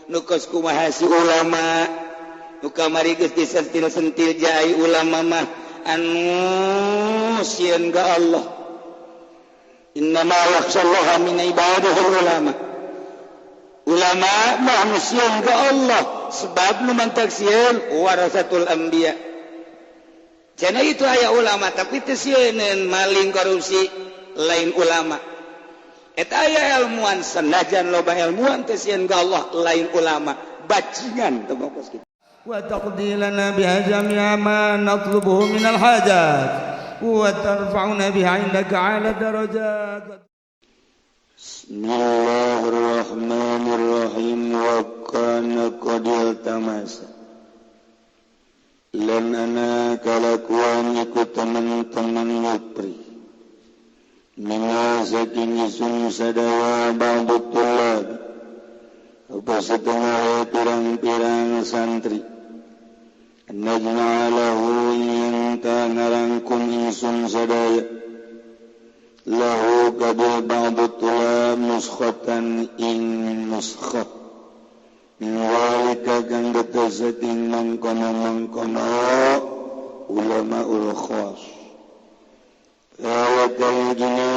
Nu kos kumaha si ulama nu kamari geus disentil-sentil jai ulama mah anu sieun ka Allah. Innama yakhshallaha min ibadihi ulama. Ulama mah anu sieun ka Allah sebab nu mantak sieun warasatul anbiya. Cenah itu aya ulama tapi teu sieuneun maling korupsi lain ulama. Eta aya ilmuwan senajan loba ilmuwan teu sieun ka Allah lain ulama bajingan teu kos kitu. Wa taqdi lana biha jami'a ma natlubuhu minal hajat wa tarfa'una biha 'indaka 'ala darajat. Bismillahirrahmanirrahim. Wa kana qad iltamasa lan ana kalakuan iku teman-teman ngupri mina saking isun sadawa ba'du tulab apa setengah pirang-pirang santri najma lahu yanta ngarangkum ingsun sadaya lahu kabul ba'du tulab nuskhatan ing nuskhah min walika kang betesaking mangkono-mangkono ulama ul khas Tawakal jina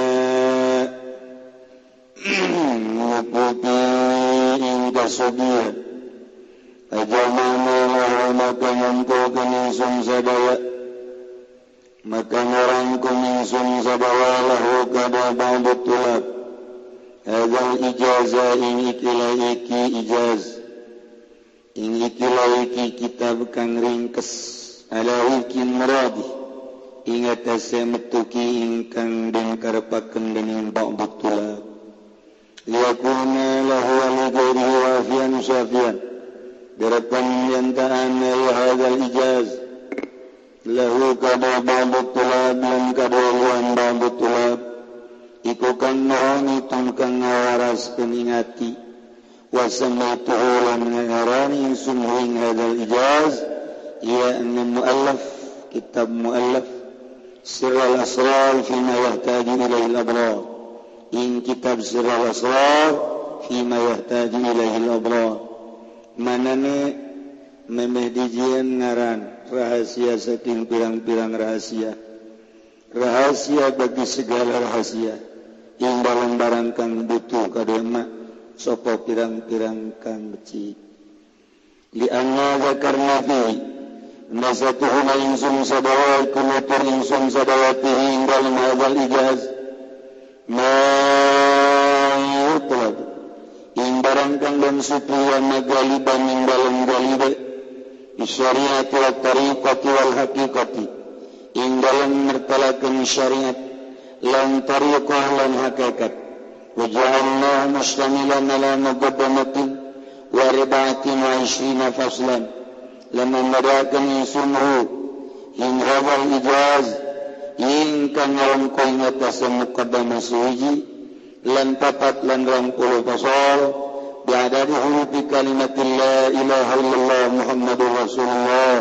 nguputi ing kasugihan ajamana lahu maka ngumpulkan ingsun sadaya maka ngarangkum ingsun sadaya lahu kada ba'du tulab hadzal ijazah ing ikilah iki ijaz ing ikilah iki kitab kang ringkes ala wikin maradi ingat ase metuki ingkang den karepaken dening ba'du tulab liyakuna lahu wa li ghairihi wafiyan syafian darapan yantaan ya hadzal ijaz lahu kada ba'du tulab lan kada wan ba'du tulab iku kang ngarani tungkang ngawaras peningati wa samaituhu lan ngarani ingsun ing hadzal ijaz ya anna muallaf kitab muallaf Sirral Asrar fima yahtaju ilaihi al-abrar in kitab Sirral Asrar fima yahtaju ilaihi al-abrar manane memeh dijieun ngaran rahasia saking pirang-pirang rahasia rahasia bagi segala rahasia yang dalam barang kang butuh kadema sapa pirang-pirang kang becik li anna zakarna fi nasatuhuna ingsun sadawa kunutur ingsun sadawa fihi dalam hadzal ijaz ma yutlab ing barang kang den supriya magaliban ing dalem galibe syariat wa tariqati wal haqiqati ing dalem mertalakeun syariat lan tariqah lan hakikat wa ja'alna mustamilan ala muqaddamatin wa riba'atin wa 20 faslan lama madakan insunhu ing hadzal ijaz ing kang ngarangkul ngatas muqaddamah suci lan papat lan 20 fasal bi'adadi hurufi kalimatil la ilaha illallah Muhammadur Rasulullah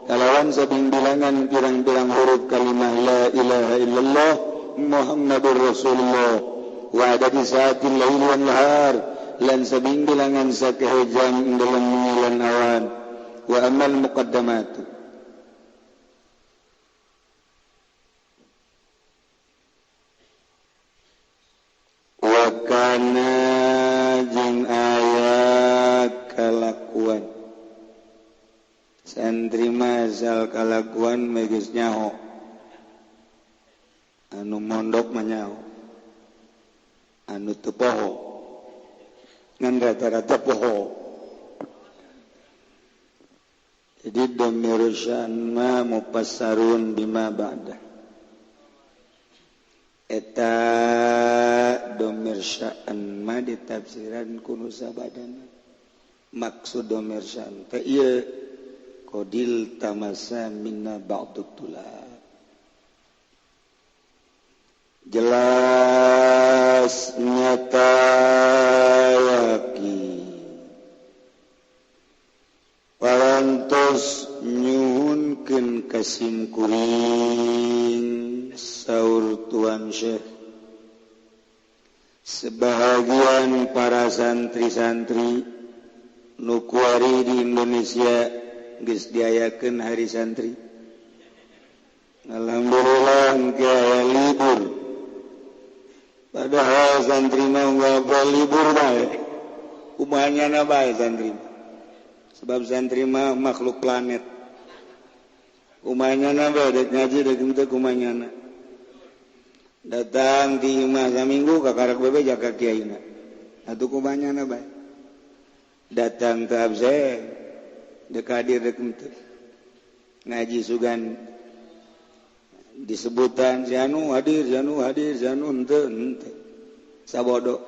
kalawan sabing bilangan pirang-pirang huruf kalimah la ilaha illallah Muhammadur Rasulullah wa adadi saatil laili wan nahar lan sabing bilangan sakehe jam dalam lan awan wa amal muqaddamat wa kana jeung aya kalakuan santri mazal kalakuan geus nyaho anu mondok mah nyaho anu teu poho ngan rata-rata poho. Jadi domir sya'an ma mufassarun bima ba'da eta domir sya'an ma ditafsiran ku nu sabadana maksud domir sya'an teh ieu qadil tamasa minna ba'du tulab jelas nyata yakin parantos nyuhunkeun ka simkuring saur Tuan Syekh sebahagian para santri-santri Nu kuari di Indonesia geus diayakeun hari santri. Alhamdulillah engke aya libur. Padahal santri mah unggal libur bae. Kumahanyana bae santri. Sebab santri mah makhluk planet. Kumahanyana bae dek ngaji dek henteu kumahanyana. Datang di imah saminggu kakarak bebeja ka kiaina. Atuh kumahanyana bae. Datang teu absen, dek hadir dek henteu. Ngaji sugan disebutan si anu hadir, si anu hadir, si anu henteu henteu. Sabodo.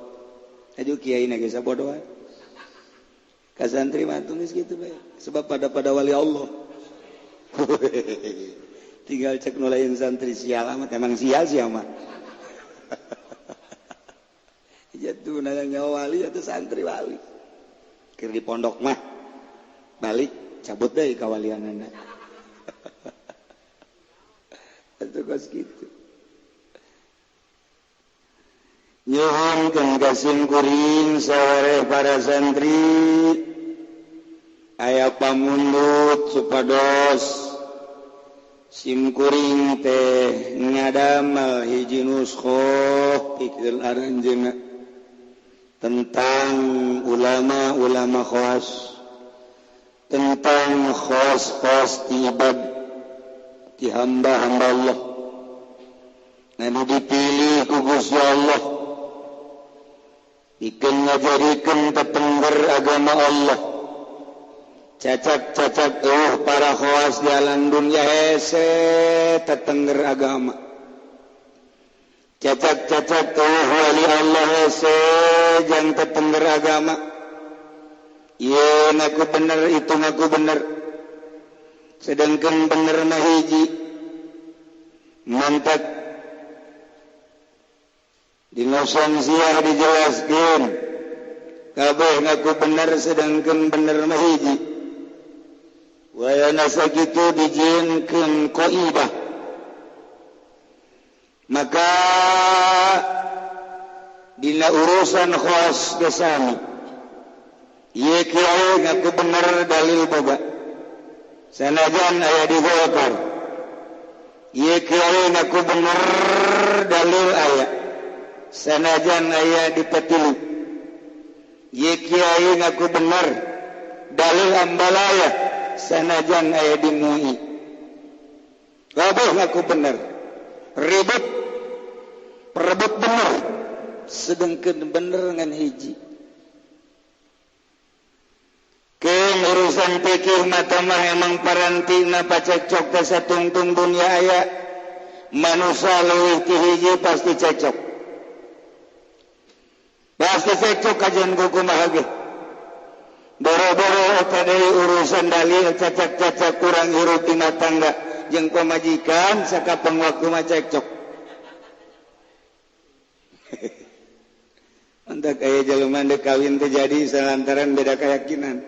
Aju kiaina ge sabodo wae. Ka santri mah geus kitu bae. Sebab pada wali Allah. Tinggal cek nu lain santri sial amat, emang sial sih mah. Jatuh nanya nyawa wali atau santri wali. Keur di pondok mah balik cabut deui kawalianana. Atuh kos kitu. Nyuhunkeun ka simkuring sawareh para santri aya pamundut supados simkuring teh ngadamel hiji nuskhoh pikeun aranjeunna tentang ulama-ulama khawas, tentang khas-khas ti ibad ti hamba-hamba Allah anu dipilih ku Gusti Allah pikeun ngajarikeun tetengger agama Allah. Cacak-cacak para khawas jalan dunia hese tetengger agama. Cacak-cacak wali Allah hese jang tetengger agama. Ieu ngaku bener itu ngaku bener. Sedangkan bener mah hiji. Mantak dina Syamsiah dijelaskeun kabeh ngaku bener sedangkan bener mah hiji. Wayana sakitu dijieunkeun qaidah. Maka dina urusan khas gesami ieu kiai ngaku bener dalil boga sanajan aya di Golkar. Ieu kiai ngaku bener dalil aya sanajan aya di Petilu. Ieu kiai ngaku bener dalil ambalaya sanajan aya di MUI. Kabeh ngaku bener, ribut perebut bener, sedangkan bener ngan hiji. Keun urusan pikir mata mah emang parantina pacekcok teh satungtung dunia aya manusia leuwih ti hiji pasti cekcok. Pasti cekcok kajian kumaha ge. Boro-boro eta deui urusan dalil cacak-cacak kurang hirup dina tangga jeung pamajikan sakapeng waktu mah cekcok. Mantak aya jelema deuk kawin teu jadi salantaran beda keyakinan.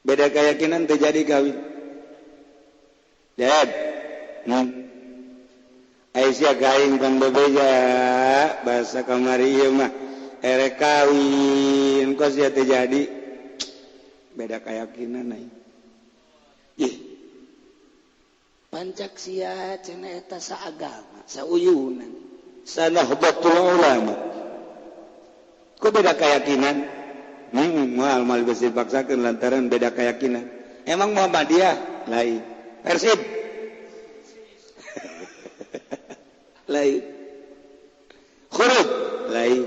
Beda keyakinan teu jadi kawin. Dad. Aisyah kain pan bebeja bahasa kamari ieu mah erek kawin kos sia teu jadi beda keyakinan ai. Ih. Pancak sia cenah eta saagama, sauyunan. Sanahdatul ulama. Kok beda keyakinan? Moal geus dipaksakeun lantaran beda keyakinan. Emang Muhammadiyah lain, Persib lain, Khurud lain.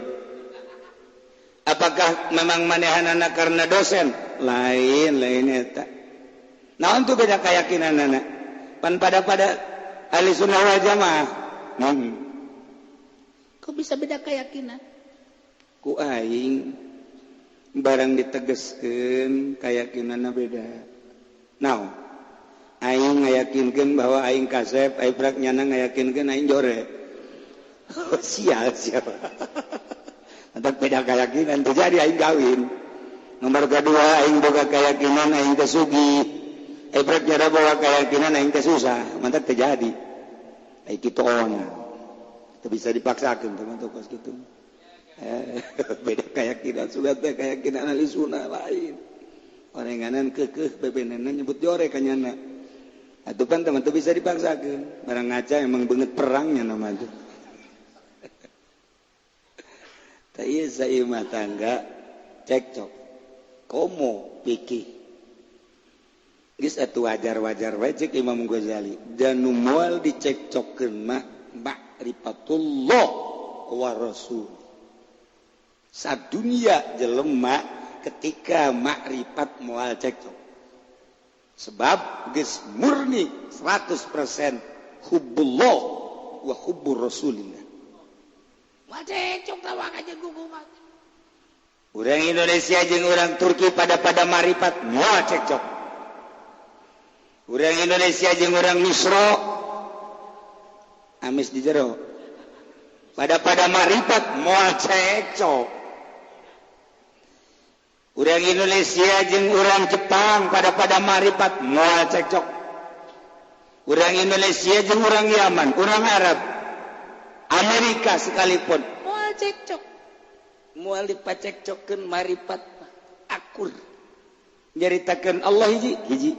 Apakah memang manehanana karena dosen? Lain, lain eta. Naon tuh beda keyakinanana? Pan pada ahli sunnah wal jamaah. Kok bisa beda keyakinan? Ku aing barang ditegeskeun keyakinanna beda. Naon? Aing ngayakinkeun bahwa aing kasep, aing prak nyana ngayakinkeun aing jore. Oh, sial sial. Mantak beda keyakinan terjadi aing kawin. Nomor kedua aing boga keyakinan aing teh sugih. Aing prak nyana boga keyakinan aing teh susah, mantak terjadi. Aing kitu ona. Teu bisa dipaksakeun teman-teman kos kitu. Beda keyakinan sudah teh keyakinan ahli sunnah lain. Orenganan kekeh bebenenan nyebut jore kanyana. Atuh pan teman teu bisa dipaksakeun. Barang ngaca emang beungeut perangnya nama tuh. Tah ieu saimah tangga cekcok. Komo pikir. Geus atuh wajar-wajar wae cek Imam Ghazali. Dan nu moal dicekcokkeun mah ma'rifatullah wa rasul. Sadunia jelema ketika makrifat moal cekcok. Sebab geus murni 100% hubbullah wa hubbur rasulillah. Moal cekcok tawak aja gugumat. Urang Indonesia jeung urang Turki pada marifat moal cekcok. Urang Indonesia jeung urang Misro amis di jero pada marifat moal cekcok. Urang Indonesia jeung urang Jepang pada marifat moal cekcok. Urang Indonesia jeung urang Yaman, urang Arab, Amerika sekalipun moal cekcok. Moal dipacekcokkeun marifat akur. Nyaritakeun Allah hiji, hiji.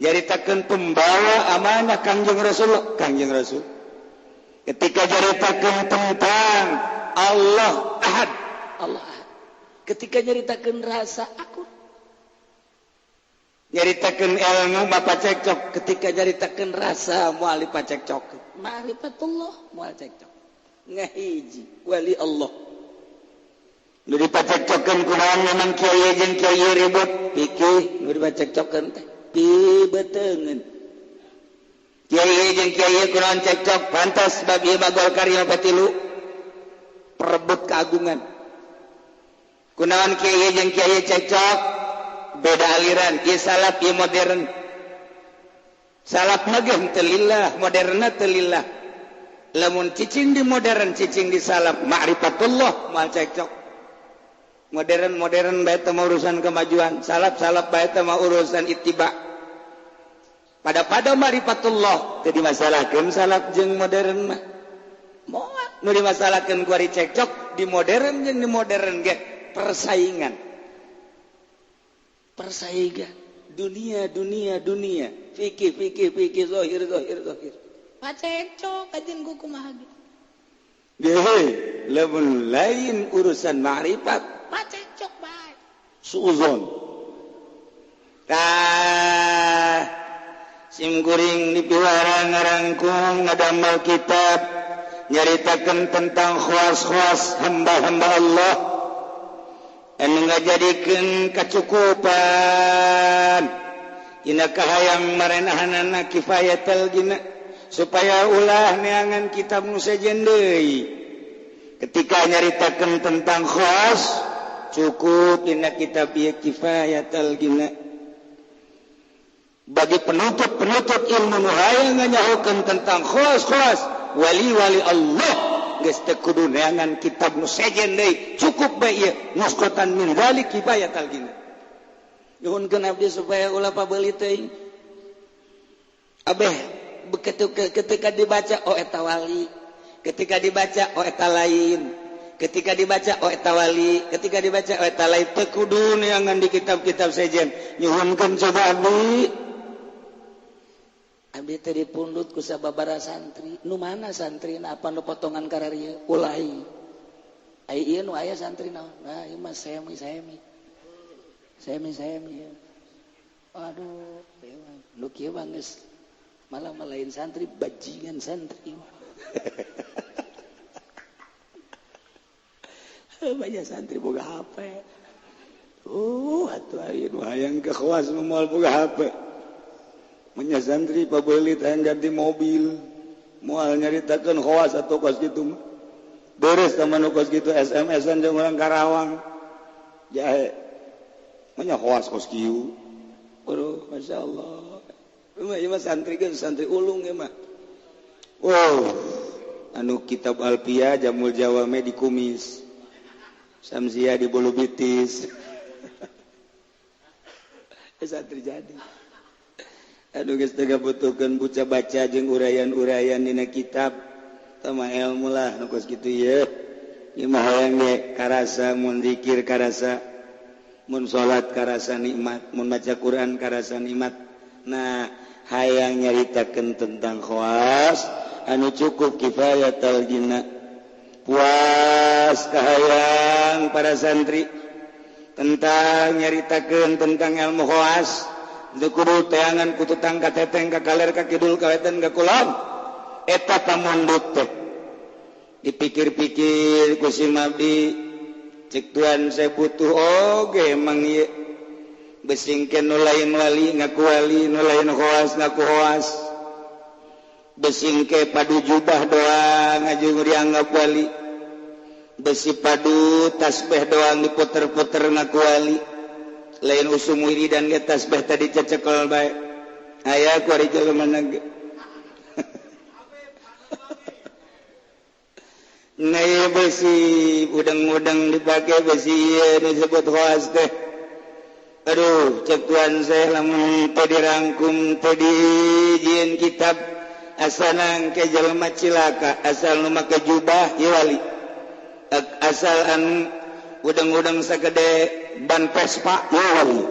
Nyaritakeun pembawa amanah Kangjeng Rasul, Kangjeng Rasul. Ketika nyaritakeun tentang Allah ahad, Allah ahad. Ketika nyaritakeun rasa akur. Nyaritakeun ilmu bapak cekcok, ketika nyaritakeun rasa moal dipacekcok. Ma'rifatullah moal cekcok. Ngahiji wali Allah. Nu dipacekcokkeun kunaon memang kiai jeung kiai ribut, pikir nu dipacekcokkeun teh pibeteungeun. Kiai jeung kiai kunaon cekcok pantas bab ieu mah Golkar ieu patilu perebut keagungan. Kunaon kiai jeung kiai cekcok beda aliran, ieu salaf ieu modern. Salaf mah geus teu lillah, moderna teu lillah. Lamun cicing di modern, cicing di salaf, ma'rifatullah moal cekcok. Modern-modern bae teh mah urusan kemajuan, salaf-salaf bae teh mah urusan ittiba. Pada ma'rifatullah teu dimasalahkeun salaf jeung modern mah. Moal nu dimasalahkeun ku ari cekcok di modern jeung di modern ge persaingan. Persaingan dunia dunia dunia, fikih fikih fikih zahir zahir zahir. Pacekcok kajeun ku kumaha ge. Gehe, lamun lain urusan ma'rifat pacekcok bae. Suuzon. Tah sim kuring dipiwara ngarangkung ngadamel kitab nyaritakeun tentang khawas-khawas hamba-hamba Allah anu ngajadikeun kacukupan dina kahayang marenahanana kifayatul gina supaya ulah neangan kitab nu sejen deui. Ketika nyaritakeun tentang khawas cukup dina kitab ieu kifayatul gina. Bagi penuntut-penuntut ilmu nu hayang nganyahokeun tentang khawas-khawas wali-wali Allah geus teu kudu neangan kitab nu sejen deui, cukup bae ieu nuskotan min dzalik kifayatul gina. Nyuhunkeun abdi supaya ulah pabeuli teuing. Abeh begitu ketika dibaca oh eta wali, ketika dibaca oh eta lain, ketika dibaca oh eta wali, ketika dibaca oh eta lain, teu kudu neangan di kitab-kitab sejen. Nyuhunkeun coba abdi. Abdi teh dipundut ku sababaraha santri. Nu mana santrina apa nu potongan kararieu? Ulai. Ai ieu nu aya santri naon? Nah, ieu mah semi semi. Semi semi. Aduh, nu kieu mah geus malah lain santri, bajingan santri. Banyak santri boga HP. Atuh aya nu hayang ke khawas moal boga HP. Menya santri pabeulit hayang ganti mobil. Moal nyaritakeun khawas atau kos kitu mah. Beres tah mah kos kitu SMS-an jeung urang Karawang. Jahe. Menya khawas kos kieu. Aduh, masyaallah. Ieu mah santri geus santri ulung ieu mah. Wow. Anu kitab Alpia Jamul Jawame di kumis. Samsia di bulu bitis. Bisa terjadi. Aduh geus teu ngabutuhkeun buca baca jeung uraian-uraian dina kitab. Tama ilmu lah nu kos kitu ye. Ieu mah hayang ge karasa mun zikir karasa, mun salat karasa nikmat, mun maca Quran karasa nikmat. Nah, hayang nyaritakeun tentang khawas anu cukup kifayatal jinna. Puas kahayang para santri tentang nyaritakeun tentang ilmu khawas. Teu kudu teangan ku tutang ka teteng ka kaler ka kidul ka wetan ka kulon. Eta pamundut teh. Dipikir-pikir ku si Mabdi, cek tuan saya butuh oge emang ieu. Besingkeun nu lain wali ngaku wali, nu lain khawas ngaku khawas. Besingke padu jubah doang ngajung dianggap wali. Besi padu tasbih doang diputer-puter ngaku wali. Lain usum wiridan ge tasbih tadi cecekel bae. Aya ku ari jelema ge. Nah ieu besi udang-udang dipake besi ieu disebut khawas teh. Aduh, cek tuan saya lamun teu dirangkum teu dijieun kitab asanang ke jelema cilaka asal nu make jubah ieu wali. Asal anu udang-udang sagede ban Vespa ieu wali.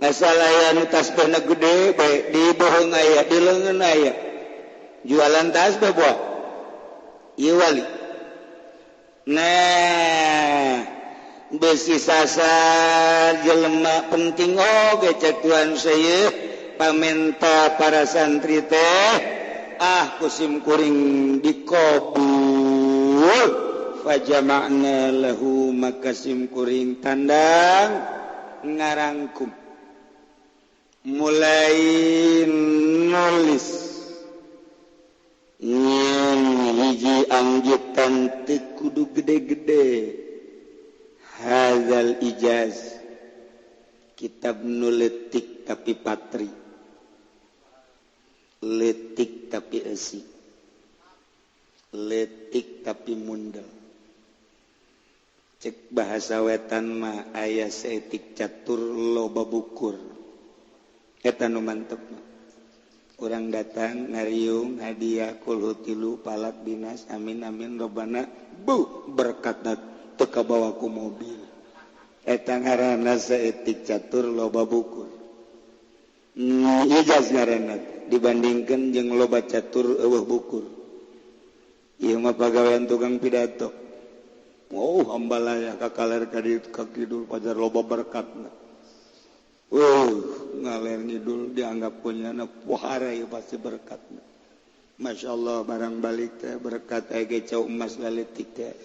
Asal aya nu tasbihna gede bae di bohong aya di leungeun aya. Jualan tasbih buah ieu wali. Nah, besi sasar jelema penting oge cek tuan saya pamenta para santri teh ah kusim kuring dikabul fajama'na lahu maka sim kuring tandang ngarangkum mulai nulis nyen hiji anggitan teu kudu gede-gede hazal ijaz kitab nu leutik tapi patri, leutik tapi eusi, leutik tapi mundel. Cek bahasa wetan mah aya saeutik catur loba bukur. Eta nu mantep mah. Urang datang ngariung hadiah kulhu tilu palak dinas amin amin robbana bu berkatna teu kabawa ku mobil. Eta ngaranna saeutik catur loba bukur. Ijaz ngaranna dibandingkeun jeung loba catur eueuh bukur. Ieu mah pagawean tukang pidato. Oh, hambalaya ka kaler ka dieu ka kidul pajar loba berkatna. Ngaler ngidul dianggap punyana puhara ieu pasti berkatna. Masya Allah barang balik teh berkat aya ge cau emas laletik teh.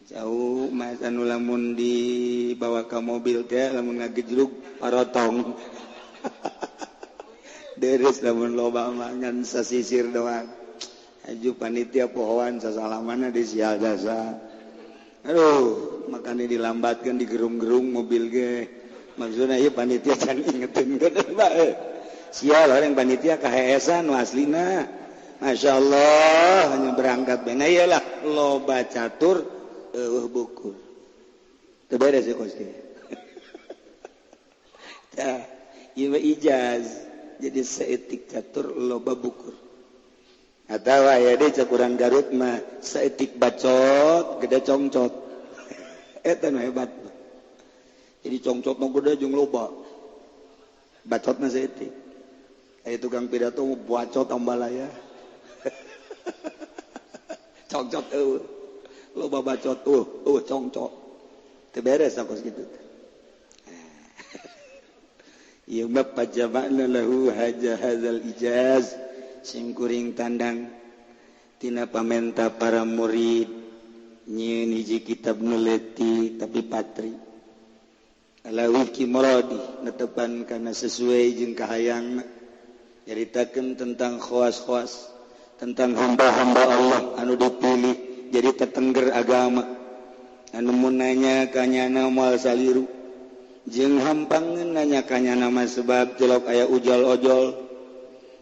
Jauh mas anu lamun dibawa ke mobil teh lamun ngagejlug parotong. Deres lamun loba mangan sasisir doang. Aju panitia pohoan sasalamana di sial jasa. Aduh, makanya dilambatkan digerung-gerung mobil ge. Maksudna ieu panitia can ingetin kan bae. Sial orang panitia kaheesan nu aslina. Masya Allah hanya berangkat bae. Nah iyalah loba catur eueuh bukur. Teu beres ya kos teh. Tah, ieu mah ijaz. Jadi saeutik catur loba bukur. Atawa aya deui cek urang Garut mah saeutik bacot gede congcot. Eta nu hebat. Jadi congcot nu gede jeung loba. Bacotna saeutik. Aya tukang pidato bacot ambalaya. Congcot eueuh. Loba bacot congcot. Teu beres aku kitu teh. Ieu mah pajama'na lahu haja hadzal ijaz sim kuring tandang tina pamenta para murid nyieun hiji kitab nu leutik tapi patri. Ala wifqi muradi netepan kana sesuai jeung kahayangna. Nyaritakeun tentang khawas-khawas, tentang hamba-hamba Allah anu dipilih jadi tetengger agama. Anu mun nanya ka nyana moal saliru. Jeung hampangeun nanya ka nyana mah sebab jelok aya ujol-ojol.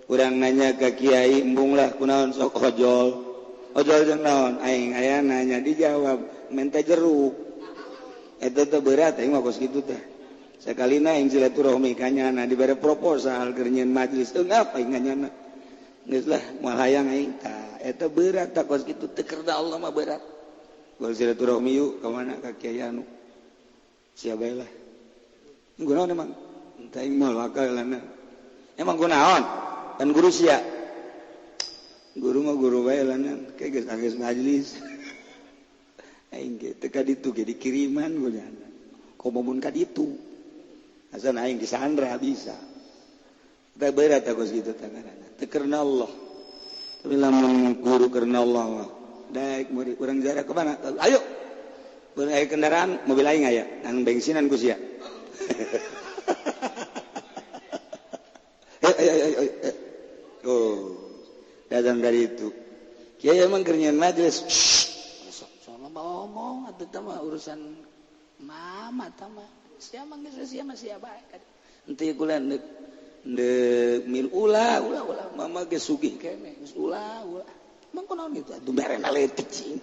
Urang nanya ka kiai embung lah kunaon sok ojol. Ojol jeung naon? Aing aya nanya dijawab menta jeruk. Eta teh berat aing mah kos kitu teh. Sakalina aing silaturahmi ka nyana dibere proposal keur nyieun majelis. Eungap aing ka nyana. Geus lah moal hayang aing tah. Eta berat tah kos kitu teu kerda Allah mah berat. Gol silaturahmi yuk ka mana ka kiai anu. Sia bae lah. Gunaon emang? Entah aing moal wakal lana. Emang gunaon? Kan guru sia. Guru mah guru bae lana, kayak geus anggeus majelis. Aing ge teu ka ditu ge dikiriman gunana. Komo mun ka ditu. Asal aing disandra bisa. Teu berat kos kitu tanganana. Teu karena Allah. Tapi lamun guru karena Allah mah daek murid urang ziarah ke mana? Ayo. Urang aya kendaraan mobil aing aya, nang bensinan ku sia. Ayo. Oh. Datang dari itu. Kiai emang keur nyeun majelis. Sono ngomong atuh teh mah urusan mama tah mah. Sia mah geus sia mah sia bae. Henteu kula deuk mil ulah ulah ulah mama geus sugih keneh geus ulah ulah. Emang kunaon kitu atuh merena leutik cing.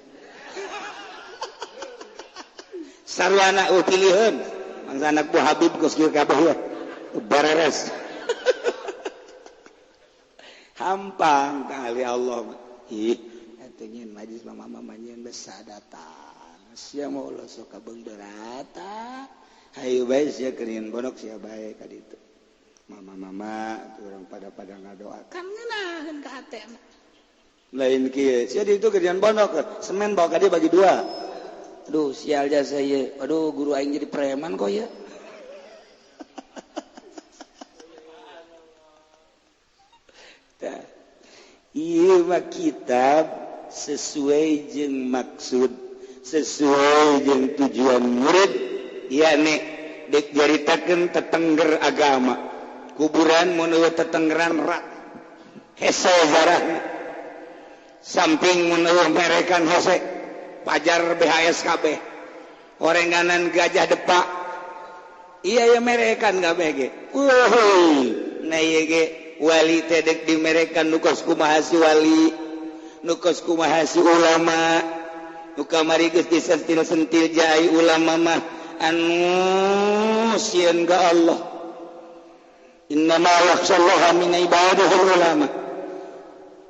Sarwana pilihan mangsa anak buah Habib geus kieu kabeh ya. Bareres. Hampang kali Allah mah. Ih, atuh nyeun majlis mama mama nyeun besar datang. Sia mah ulah sok kabeung berata. Hayu bae sia keur nyeun pondok sia bae ka ditu. Mama-mama urang pada-pada ngadoa. Kan ngeunaheun ka hate mah. Lain kieu, sia di ditu keur nyeun pondok, semen bawa ka dieu bagi dua. Aduh, sial jasa ieu. Aduh, guru aing jadi preman kok ieu. Ieu mah kitab sesuai jeung maksud, sesuai jeung tujuan murid, yakni dek jaritakeun tetengger agama. Kuburan mun eueuh tetenggeran rak hese zarahna. Samping mun eueuh merekan hese, pajar BHS kabeh. Orenganan gajah depak. Iya ya merekan kabeh ge. Wuh, nah ieu ge wali teh dek dimerekan nu kos kumaha si wali, nu kos kumaha si ulama, nu kamari geus disentil-sentil jai ulama mah anu sieun ka Allah. Innama yakhshallaha min ibadihi ulama.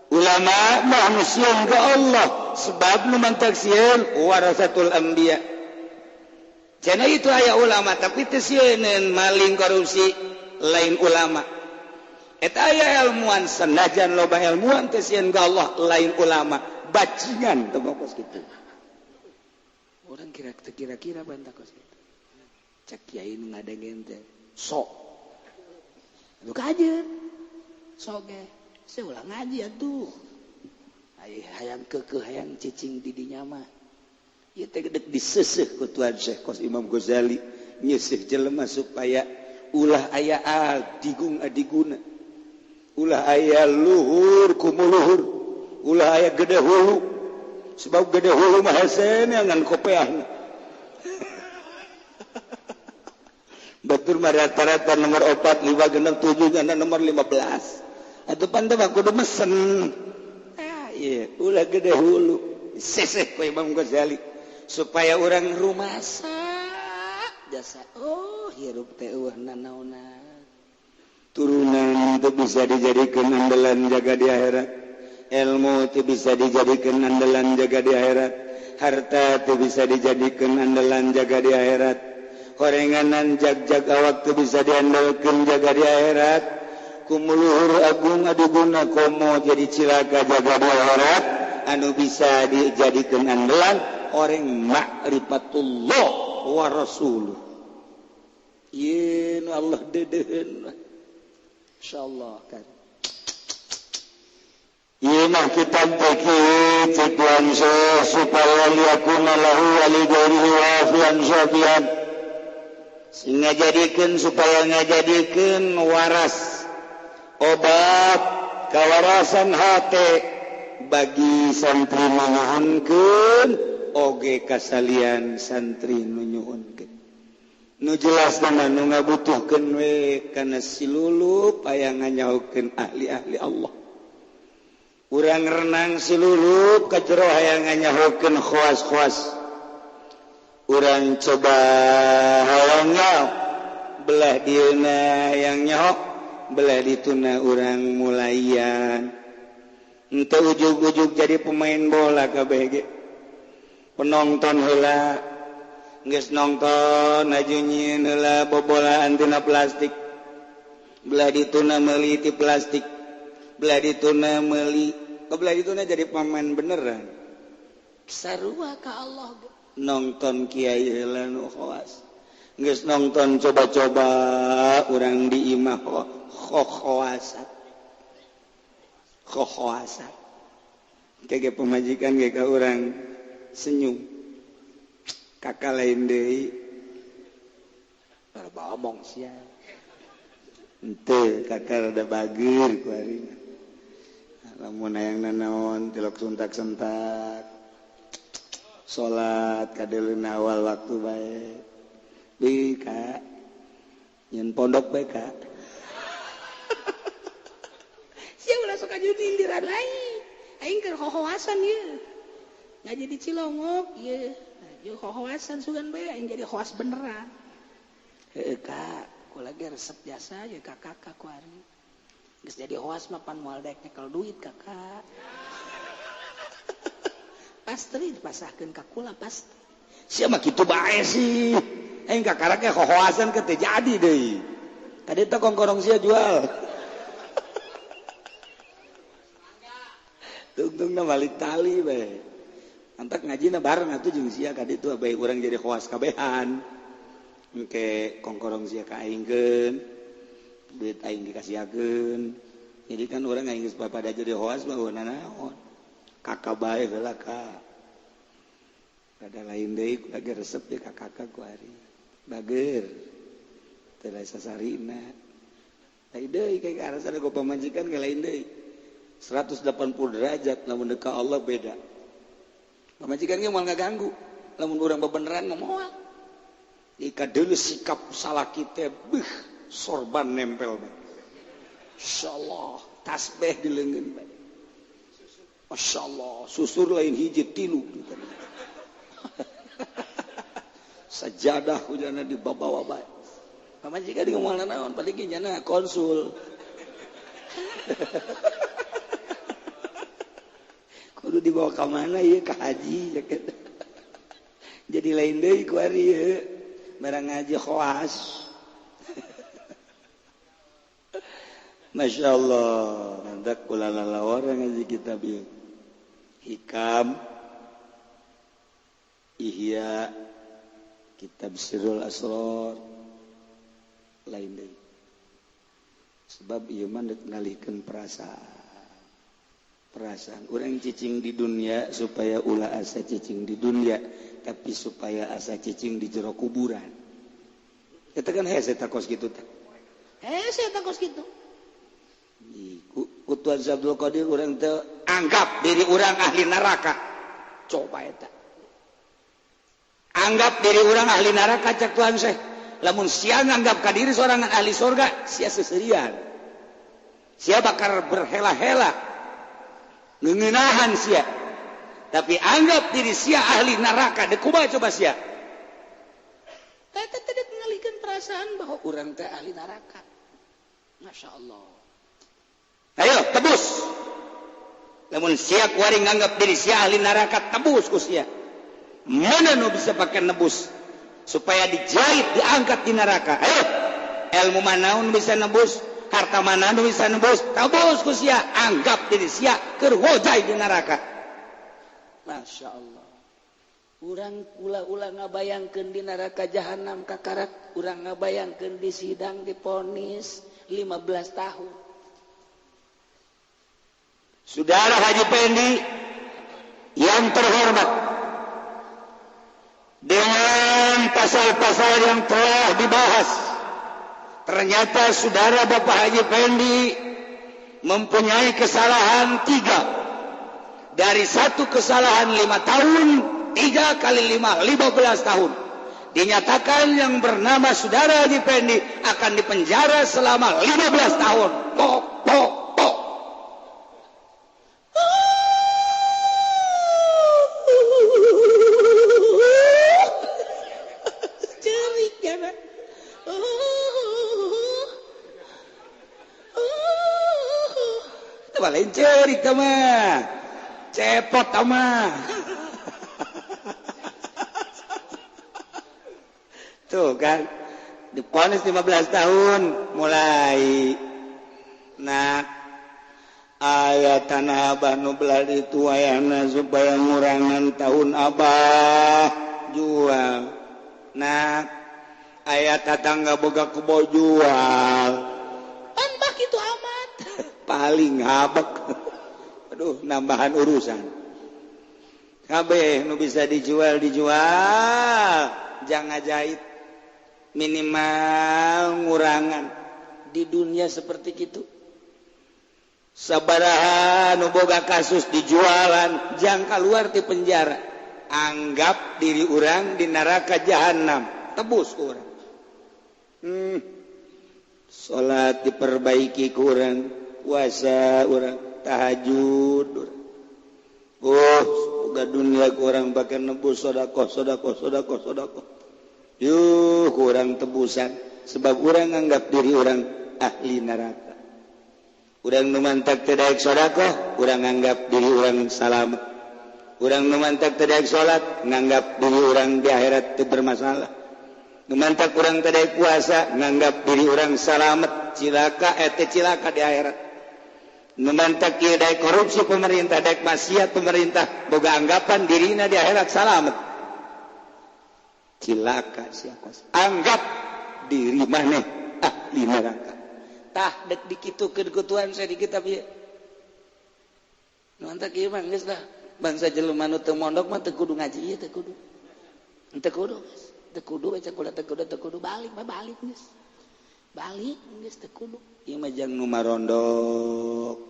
Ulama mah anu sieun ka Allah sebab nu mantak sieun warasatul anbiya. Cenah itu aya ulama tapi teu sieuneun maling korupsi lain ulama. Eta aya ilmuwan senajan loba ilmuwan teu sieun ka Allah lain ulama bajingan teu kos kitu. Urang kira teu kira-kira bantah kos kitu. Cek kiai nu ngadengkeun teh sok. Atuh kajeun. Sok ge saya ulah ngaji atuh. Ai hayang keukeuh hayang cicing di dinya mah. Ieu teh dek diseuseuh ku Tuan Syekh kos Imam Ghazali nyeuseuh jelema supaya ulah aya adigung adiguna. Ulah aya luhur kumuluhur, ulah aya gede hulu, sebab gede hulu mah hese ngan kopeahna. Batur mah rata-rata nomor 4, 5, 6, 7, ngan nomor 15. Atuh pan teh mah kudu mesen. Ah ieu ulah gede hulu, seseh ku Imam Ghazali supaya urang rumasa jasa. Oh, hirup teh eueuh nanaonan. Turunan itu bisa dijadikan andalan jaga di akhirat. Ilmu itu bisa dijadikan andalan jaga di akhirat. Harta itu bisa dijadikan andalan jaga di akhirat. Horenganan jag-jag awak itu bisa diandalkan jaga di akhirat. Kumuluhur agung adiguna komo jadi cilaka jaga di akhirat. Anu bisa dijadikan andalan orang ma'rifatullah wa rasuluh. Yen Allah dedeun. Insyaallah kan. Ieu mah kitab teh kieu tuan supaya liyakuna lahu wa li ghairihi wafian syafian. Sing ngajadikeun supaya ngajadikeun waras obat kawarasan hate bagi santri nu nyuhunkeun oge kasalian santri nu nyuhunkeun. Nu jelas mah nu ngabutuhkeun we kana silulup aya nganyahokeun ahli-ahli Allah. Urang renang silulup ka jero hayang nganyahokeun khawas-khawas. Urang coba hayang nyaho belah dieuna hayang nyaho belah dituna urang mulayan. Henteu ujug-ujug jadi pemain bola kabeh ge. Penonton heula geus nonton aju nyieun heula bobolaan tina plastik. Belah dituna meuli ti plastik. Belah dituna meuli, belah dituna jadi pemain beneran. Sarua ka Allah nonton kiai heula nu khawas. Geus nonton coba-coba urang di imah khokhowasat. Khokhowasat. Kege pemajikan ge ka urang senyum. Kakak lain deui. Loba omong sia. Henteu kakak rada bager ku ari. Lamun hayang nanaon tilok suntak-sentak. Salat kadeuleuna awal waktu bae. Bi kak nyen pondok bae kak. Sia ulah sok aju tindiran aing. Aing keur hohoasan ieu. Ngaji di Cilongok ieu. Jeung hohoasan sugan bae aing jadi hoas beneran. Heueuh kak, kula ge resep jasa ye ka kakak ku ari. Geus jadi hoas mah pan moal daek nyekel duit kakak. Pasti dipasahkeun ka kula pasti. Sia mah kitu bae sih. Aing kakaraknya hohoasan ke teu jadi deui. Tadi teh kongkorong sia jual. Tungtungna balik tali bae. Antak ngajina bareng atuh jeung sia ka ditu bae urang jadi hoas kabehan. Engke kongkorong sia ka aingkeun. Duit aing dikasihakeun. Jadi kan urang aing geus pada jadi hoas mah naon. Kakak bae heula ka. Kada lain deui lagi resep deui ka kakak ku ari. Bager. Teu sasarina. Lain deui kayak arasana ku pamajikan ge lain deui. 180 derajat lamun deuk ka Allah beda. Pamajikan ge moal ngaganggu. Lamun urang bebeneran mah moal. Ika deuleu sikap salah kita beuh sorban nempel bae. Insyaallah tasbih di leungeun bae. Masyaallah susur lain hiji tilu. Sajadah hujana dibawa bae. Pamajikan di ngomong naon paling ge nyana konsul. Kudu dibawa ka mana ieu ka haji Jadi lain deui ku ari ieu. Barang ngaji khawas. Masya Allah, nandak kula lalawara ngaji kitab ieu. Hikam, Ihya, kitab Sirrul Asrar, lain deui. Sebab ieu mah deuk ngalihkeun perasaan. Perasaan urang cicing di dunia supaya ulah asa cicing di dunia, tapi supaya asa cicing di jero kuburan. Eta kan hese takos kitu teh. Hese takos kitu. Ku Tuan Abdul Qadir urang teh anggap diri urang ahli neraka. Coba eta. Anggap diri urang ahli neraka cak Tuhan Syekh. Lamun sia nganggap ka diri sorangan ahli surga, sia seserian. Sia bakal berhela-hela ngeuneunahan sia. Tapi anggap diri sia ahli neraka, deuk kumaha coba sia. Eta teh deuk ngalihkeun perasaan bahwa urang teh ahli neraka. Masya Allah. Ayo tebus. Lamun sia kuari nganggap diri sia ahli neraka, tebus ku sia. Mana nu bisa pakai nebus supaya dijahit diangkat di neraka? Ayo, ilmu mana nu bisa nebus? Harta mana nu bisa nebus? Tebus ku sia, anggap diri sia keur hojai di neraka. Masya Allah. Urang ulah-ulah ngabayangkeun di neraka jahanam kakarak, urang ngabayangkeun di sidang diponis 15 tahun. Saudara Haji Pendi yang terhormat, dengan pasal-pasal yang telah dibahas, ternyata saudara Bapak Haji Pendi mempunyai kesalahan 3. Dari satu kesalahan 5 tahun, 3 kali 5, 15 tahun. Dinyatakan yang bernama saudara Haji Pendi akan dipenjara selama 15 tahun. Pok, pok, pok. Cerik ya, Pak. Itu lain cerik mah. Cepot mah. Tuh kan diponis 15 tahun mulai nah aya tanah abah nu belah ditu ayana supaya ngurangan tahun abah jual. Nah aya tatangga boga kebo jual. Pan bah kitu amat. Paling habek. Aduh nambahan urusan. Kabeh nu bisa dijual dijual, jangan jahit. Minimal ngurangan di dunia seperti gitu. Sabaraha nu boga kasus dijualan jang keluar ti penjara, anggap diri urang di neraka jahanam, tebus urang. Salat diperbaiki ku urang, puasa urang, tahajud urang. Oh, boga dunia ku urang pake nebus sedekah sedekah sedekah sedekah. Yuh, kurang tebusan sebab urang anggap diri urang ahli neraka. Urang nu mantak teu daek sedekah, urang anggap diri urang salamet. Urang nu mantak teu daek salat, nganggap diri urang di akhirat teu bermasalah. Nu mantak urang teu daek puasa, nganggap diri urang salamet, cilaka teu cilaka di akhirat. Nu mantak ieu daek korupsi pemerintah, daek maksiat pemerintah, boga anggapan dirina di akhirat salamet. Cilaka siapa anggap diri maneh ahli neraka. Tah dek dikitukeun ku Tuhan saya di kitab ieu. Nu antak ieu mah geus lah bangsa jelema nu teu mondok mah teu kudu ngaji ieu teu kudu. Teu kudu geus. Teu kudu baca kula teu kudu teu kudu balik mah balik geus. Balik geus teu kudu. Ieu mah jang nu marondok.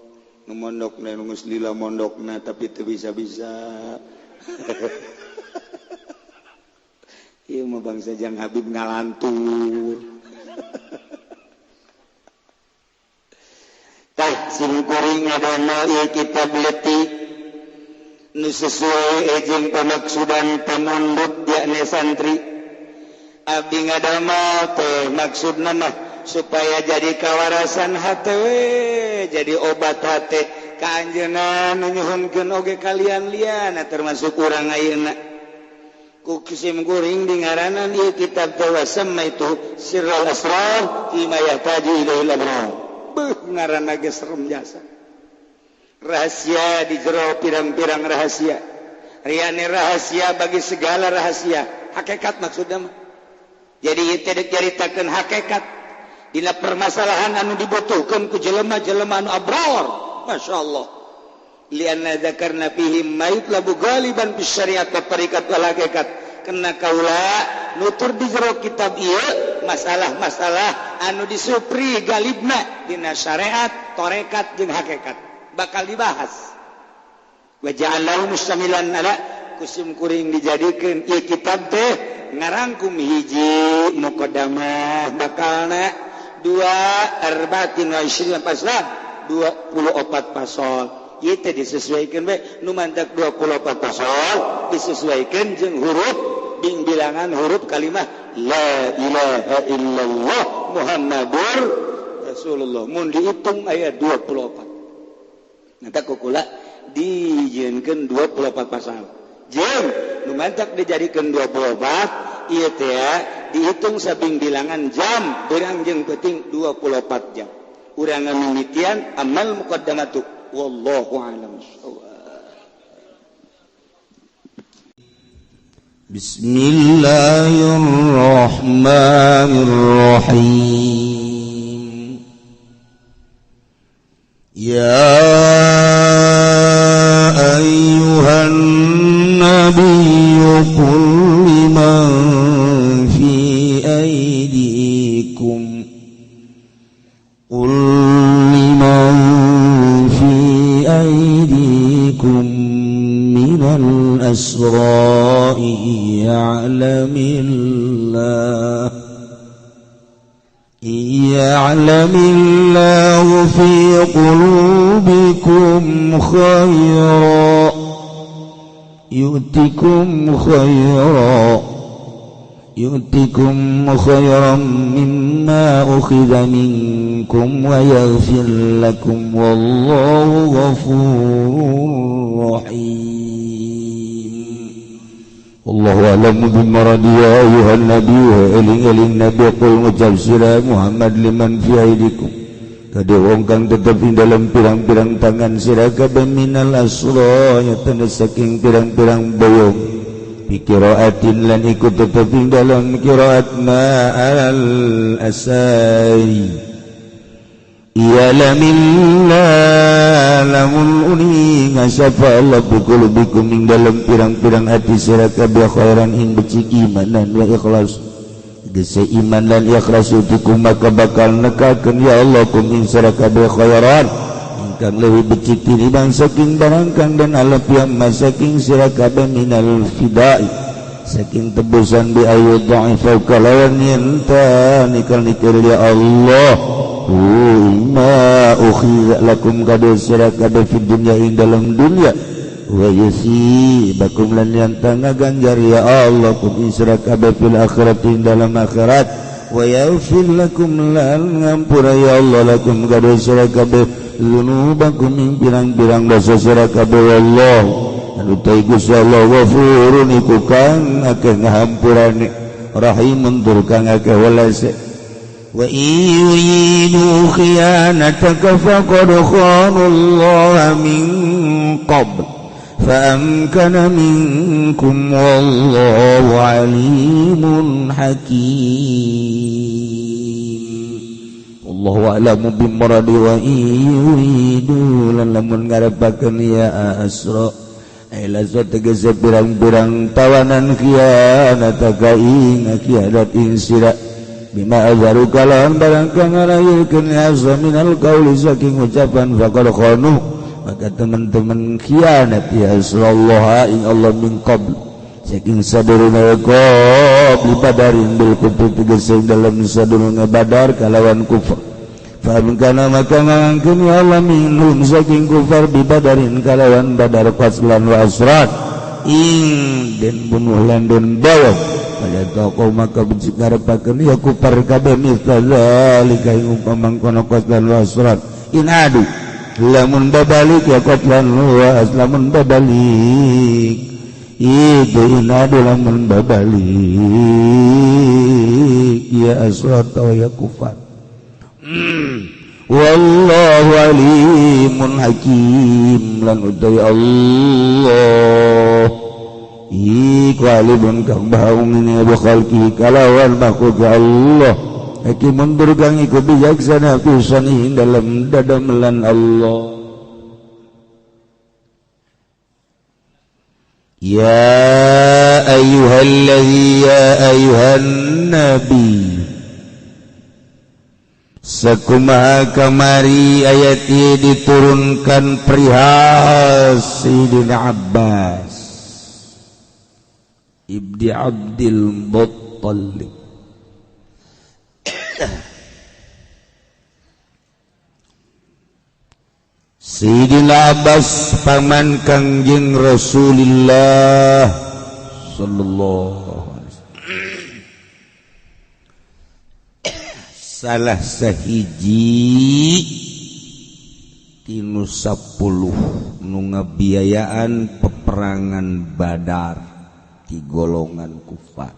Nu mondokna nu geus lila mondokna tapi teu bisa-bisa. Ieu mah bangsa jang Habib ngalantur. Tah sim kuring ngadamel ieu kitab leutik nu sesuai jeung pamaksudan pamundut yakni santri. Abdi ngadamel teh maksudna mah supaya jadi kawarasan hate we, jadi obat hate ka anjeunna nu nyuhunkeun oge kalian liana termasuk urang ayeuna. Ku kisim kuring di ngaranan ieu kitab teh wasamma itu sirrul asrar fi ma yahtaju ilaihi al-abrar. Beuh ngaranna ge serem jasa. Rahasia di jero pirang-pirang rahasia. Riane rahasia bagi segala rahasia. Hakikat maksudna mah. Jadi ieu teh dicaritakeun hakikat dina permasalahan anu dibutuhkeun ku jelema-jelema anu abrar. Masyaallah. Lianna dzakarna fihi ma yutlabu ghaliban bis syariat wa tariqat wal hakikat. Kena kaula nutur di jero kitab ieu masalah-masalah anu disupri galibna dina syariat, tarekat jeung hakikat bakal dibahas. Wa ja'alahu mustamilan ala kusim kuring dijadikeun ieu kitab teh ngarangkum hiji muqaddamah bakalna dua arba'atin wa isyrina faslan 24 pasal. Ieu teh disesuaikan we nu mantak 24 pasal disesuaikan jeung huruf bing bilangan huruf kalimah la ilaha illallah Muhammadur Rasulullah mun dihitung aya 24. Nanti kukula dijieunkeun 24 pasal. Jeung nu mantak dijadikeun 24 ieu teh dihitung sabing bilangan jam beurang jeung peuting 24 jam. Urang ngamimitian amal muqaddamatu. Wallahu a'lam bissawab. Bismillahirrahmanirrahim. Ya ayyuhan nabiyyu qul liman fi aydikum qul liman fi aydikum minal asra'i ya'lamillahu fi qulubikum khairan yu'tikum khairan mimma ukhidha minkum wa yaghfir lakum wallahu ghafurur rahim. Allahu a'lamu bimaradi ya ayuhan nabi wa eling-eling nabi qul ngucap sira Muhammad liman fi aidikum kade wong kang tetep ing dalam pirang-pirang tangan sira kabeh minal asra nyatane saking pirang-pirang boyong bi qiraatin lan iku tetep ing dalam qiraat ma'al asai Iya'lamillah lamun uni ngasafa Allah biqulubikum ing dalam pirang-pirang hati sira kabeh khairan ing becik imanan wa ikhlas gese iman lan ikhlas utikum maka bakal nekakeun ya Allah kum ing sira kabeh khairan ingkang leuwih becik tinimbang saking barang kang den alep yang saking sira kabeh minal fidai saking tebusan bi ayu dha'ifa kalawan yen ta nikal-nikal ya Allah ma ukhidha lakum kadu sira kabeh fid dunya ing dalam dunya wa yusibakum lan yanta ngaganjar ya Allah kum sira kabeh fil akhirati ing dalam akhirat wa yaghfir lakum lan ngampura ya Allah lakum kadu sira kabeh dzunubakum ing pirang-pirang dosa sira kabeh wallah anu ta Gusti Allah ghafurun iku kang akeh ngahampurane rahimun tur kang akeh welase wa yuridu khiyanataka faqad khana Allah min qabl fa amkana minkum wallahu alimun hakim. Allahu a'lamu bimuradi wa yuridu lan lamun ngarepakeun ya asra ay lazat tegese pirang-pirang tawanan khiyanataka ing khianat ing sira bima azaru kalawan barang kang ngarayulkeun azza minal qauli saking ucapan faqad khanu maka teman-teman khianat ya sallallahu ing Allah min qabl saking sadurunge qabli badarin bil kufri tegese dalam sadurunge badar kalawan kufur fa kana maka ngangkeun ya Allah minhum saking kufar bi badarin kalawan badar qaslan wa asrat ing den bunuh lan den bawa pada toko maka becik ngarepakeun ya kupar kabeh mitsal zalika ing umpama kono qatlan wa asrat in adu lamun babalik ya qatlan wa lamun babalik itu in adu lamun babalik ya asrat wa ya kufar. Wallahu alimun hakim lan utai Allah iku alimun kang baung ini khalqi kalawan makhluk Allah hakimun tur kang iku bijaksana pisan ing dalam dadamelan Allah. Ya ayyuhallazi ya ayyuhan nabi sakumaha kamari ayat ieu diturunkan perihal Sayyidina Abbas Ibni Abdul Muttalib. Sayyidina Abbas paman Kangjeng Rasulullah sallallahu alaihi wasallam salah sahiji tinu 10 nu ngabiayaan peperangan Badar di golongan kufar.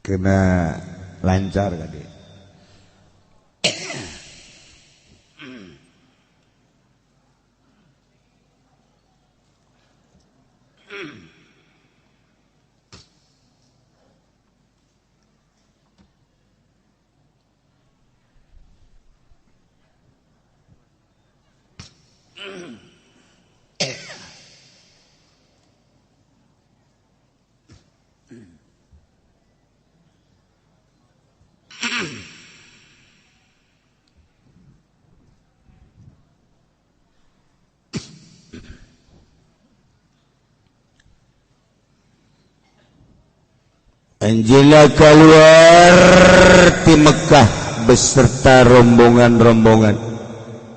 Kena lancar kade. Anjila keluar di Mekah beserta rombongan-rombongan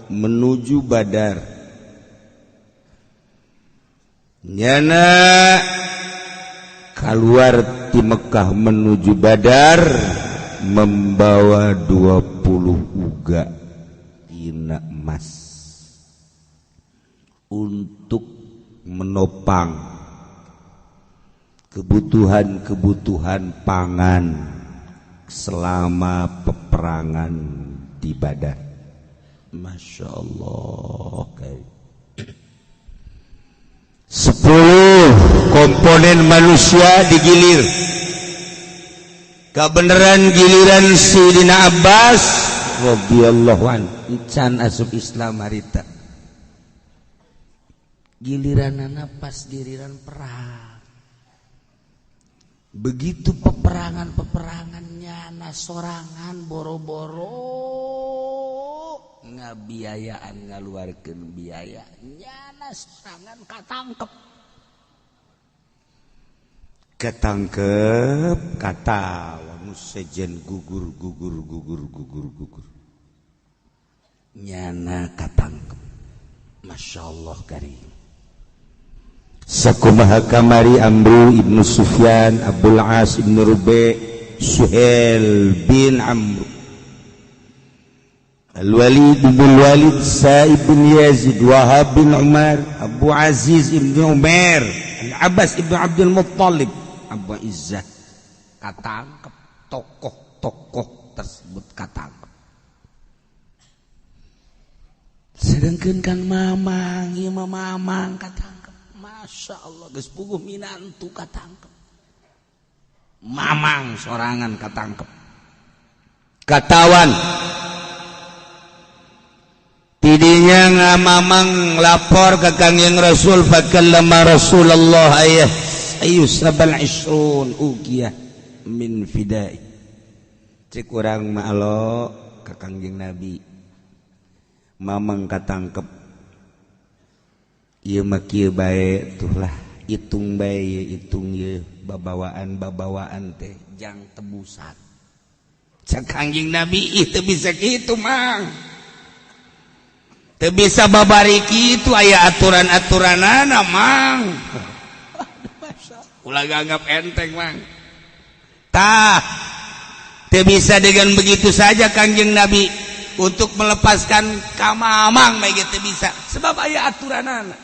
menuju Badar. Nyana keluar di Mekah menuju Badar membawa 20 uga tina emas. untuk menopang kebutuhan-kebutuhan pangan selama peperangan di Badar. Masya Allah. 10 komponen manusia digilir. Kebenaran giliran Sidina Abbas radhiyallahu anhu encan asup Islam harita. Giliranana pas giliran perang. Begitu peperangan-peperangannya sorangan boro-boro ngabiayaan ngaluarkeun biaya nyana sorangan katangkep. Ketangkep kata sejen gugur gugur gugur gugur gugur nyana katangkep. Masya Allah karim. Sakumaha kamari Amru ibnu Sufyan, Abdul As ibnu Rubi, Suhail bin Amr, Al-Walid bin Walid, Sa'ib bin Yazid, Wahab bin Umar, Abu Aziz ibnu Umar, Al-Abbas ibnu Abdul Muttalib, Abu Izzah. Katangkep tokoh-tokoh tersebut katangkep. Sedangkan Kang Mamang, ieu mah Mamang katangkep. Masya Allah, geus puguh minantu katangkep. Mamang sorangan katangkep. Katawan. Tidinya ngamamang lapor ke Kangjeng Rasul, fakallama Rasulullah ayah ayu sabal isrun uqiyah min fidai. Cek urang mah alo ka Kangjeng Nabi. Mamang katangkep. Ieu mah kieu bae tuh lah, hitung bae hitung ieu babawaan-babawaan teh jang tebusan. Cek Kangjeng Nabi ih teu bisa kitu mang. Teu bisa babariki itu aya aturan-aturanana mang. Ulah ganggap enteng mang. Tah, teu bisa dengan begitu saja Kangjeng Nabi untuk melepaskan kamamang bae teu bisa sebab aya aturanana.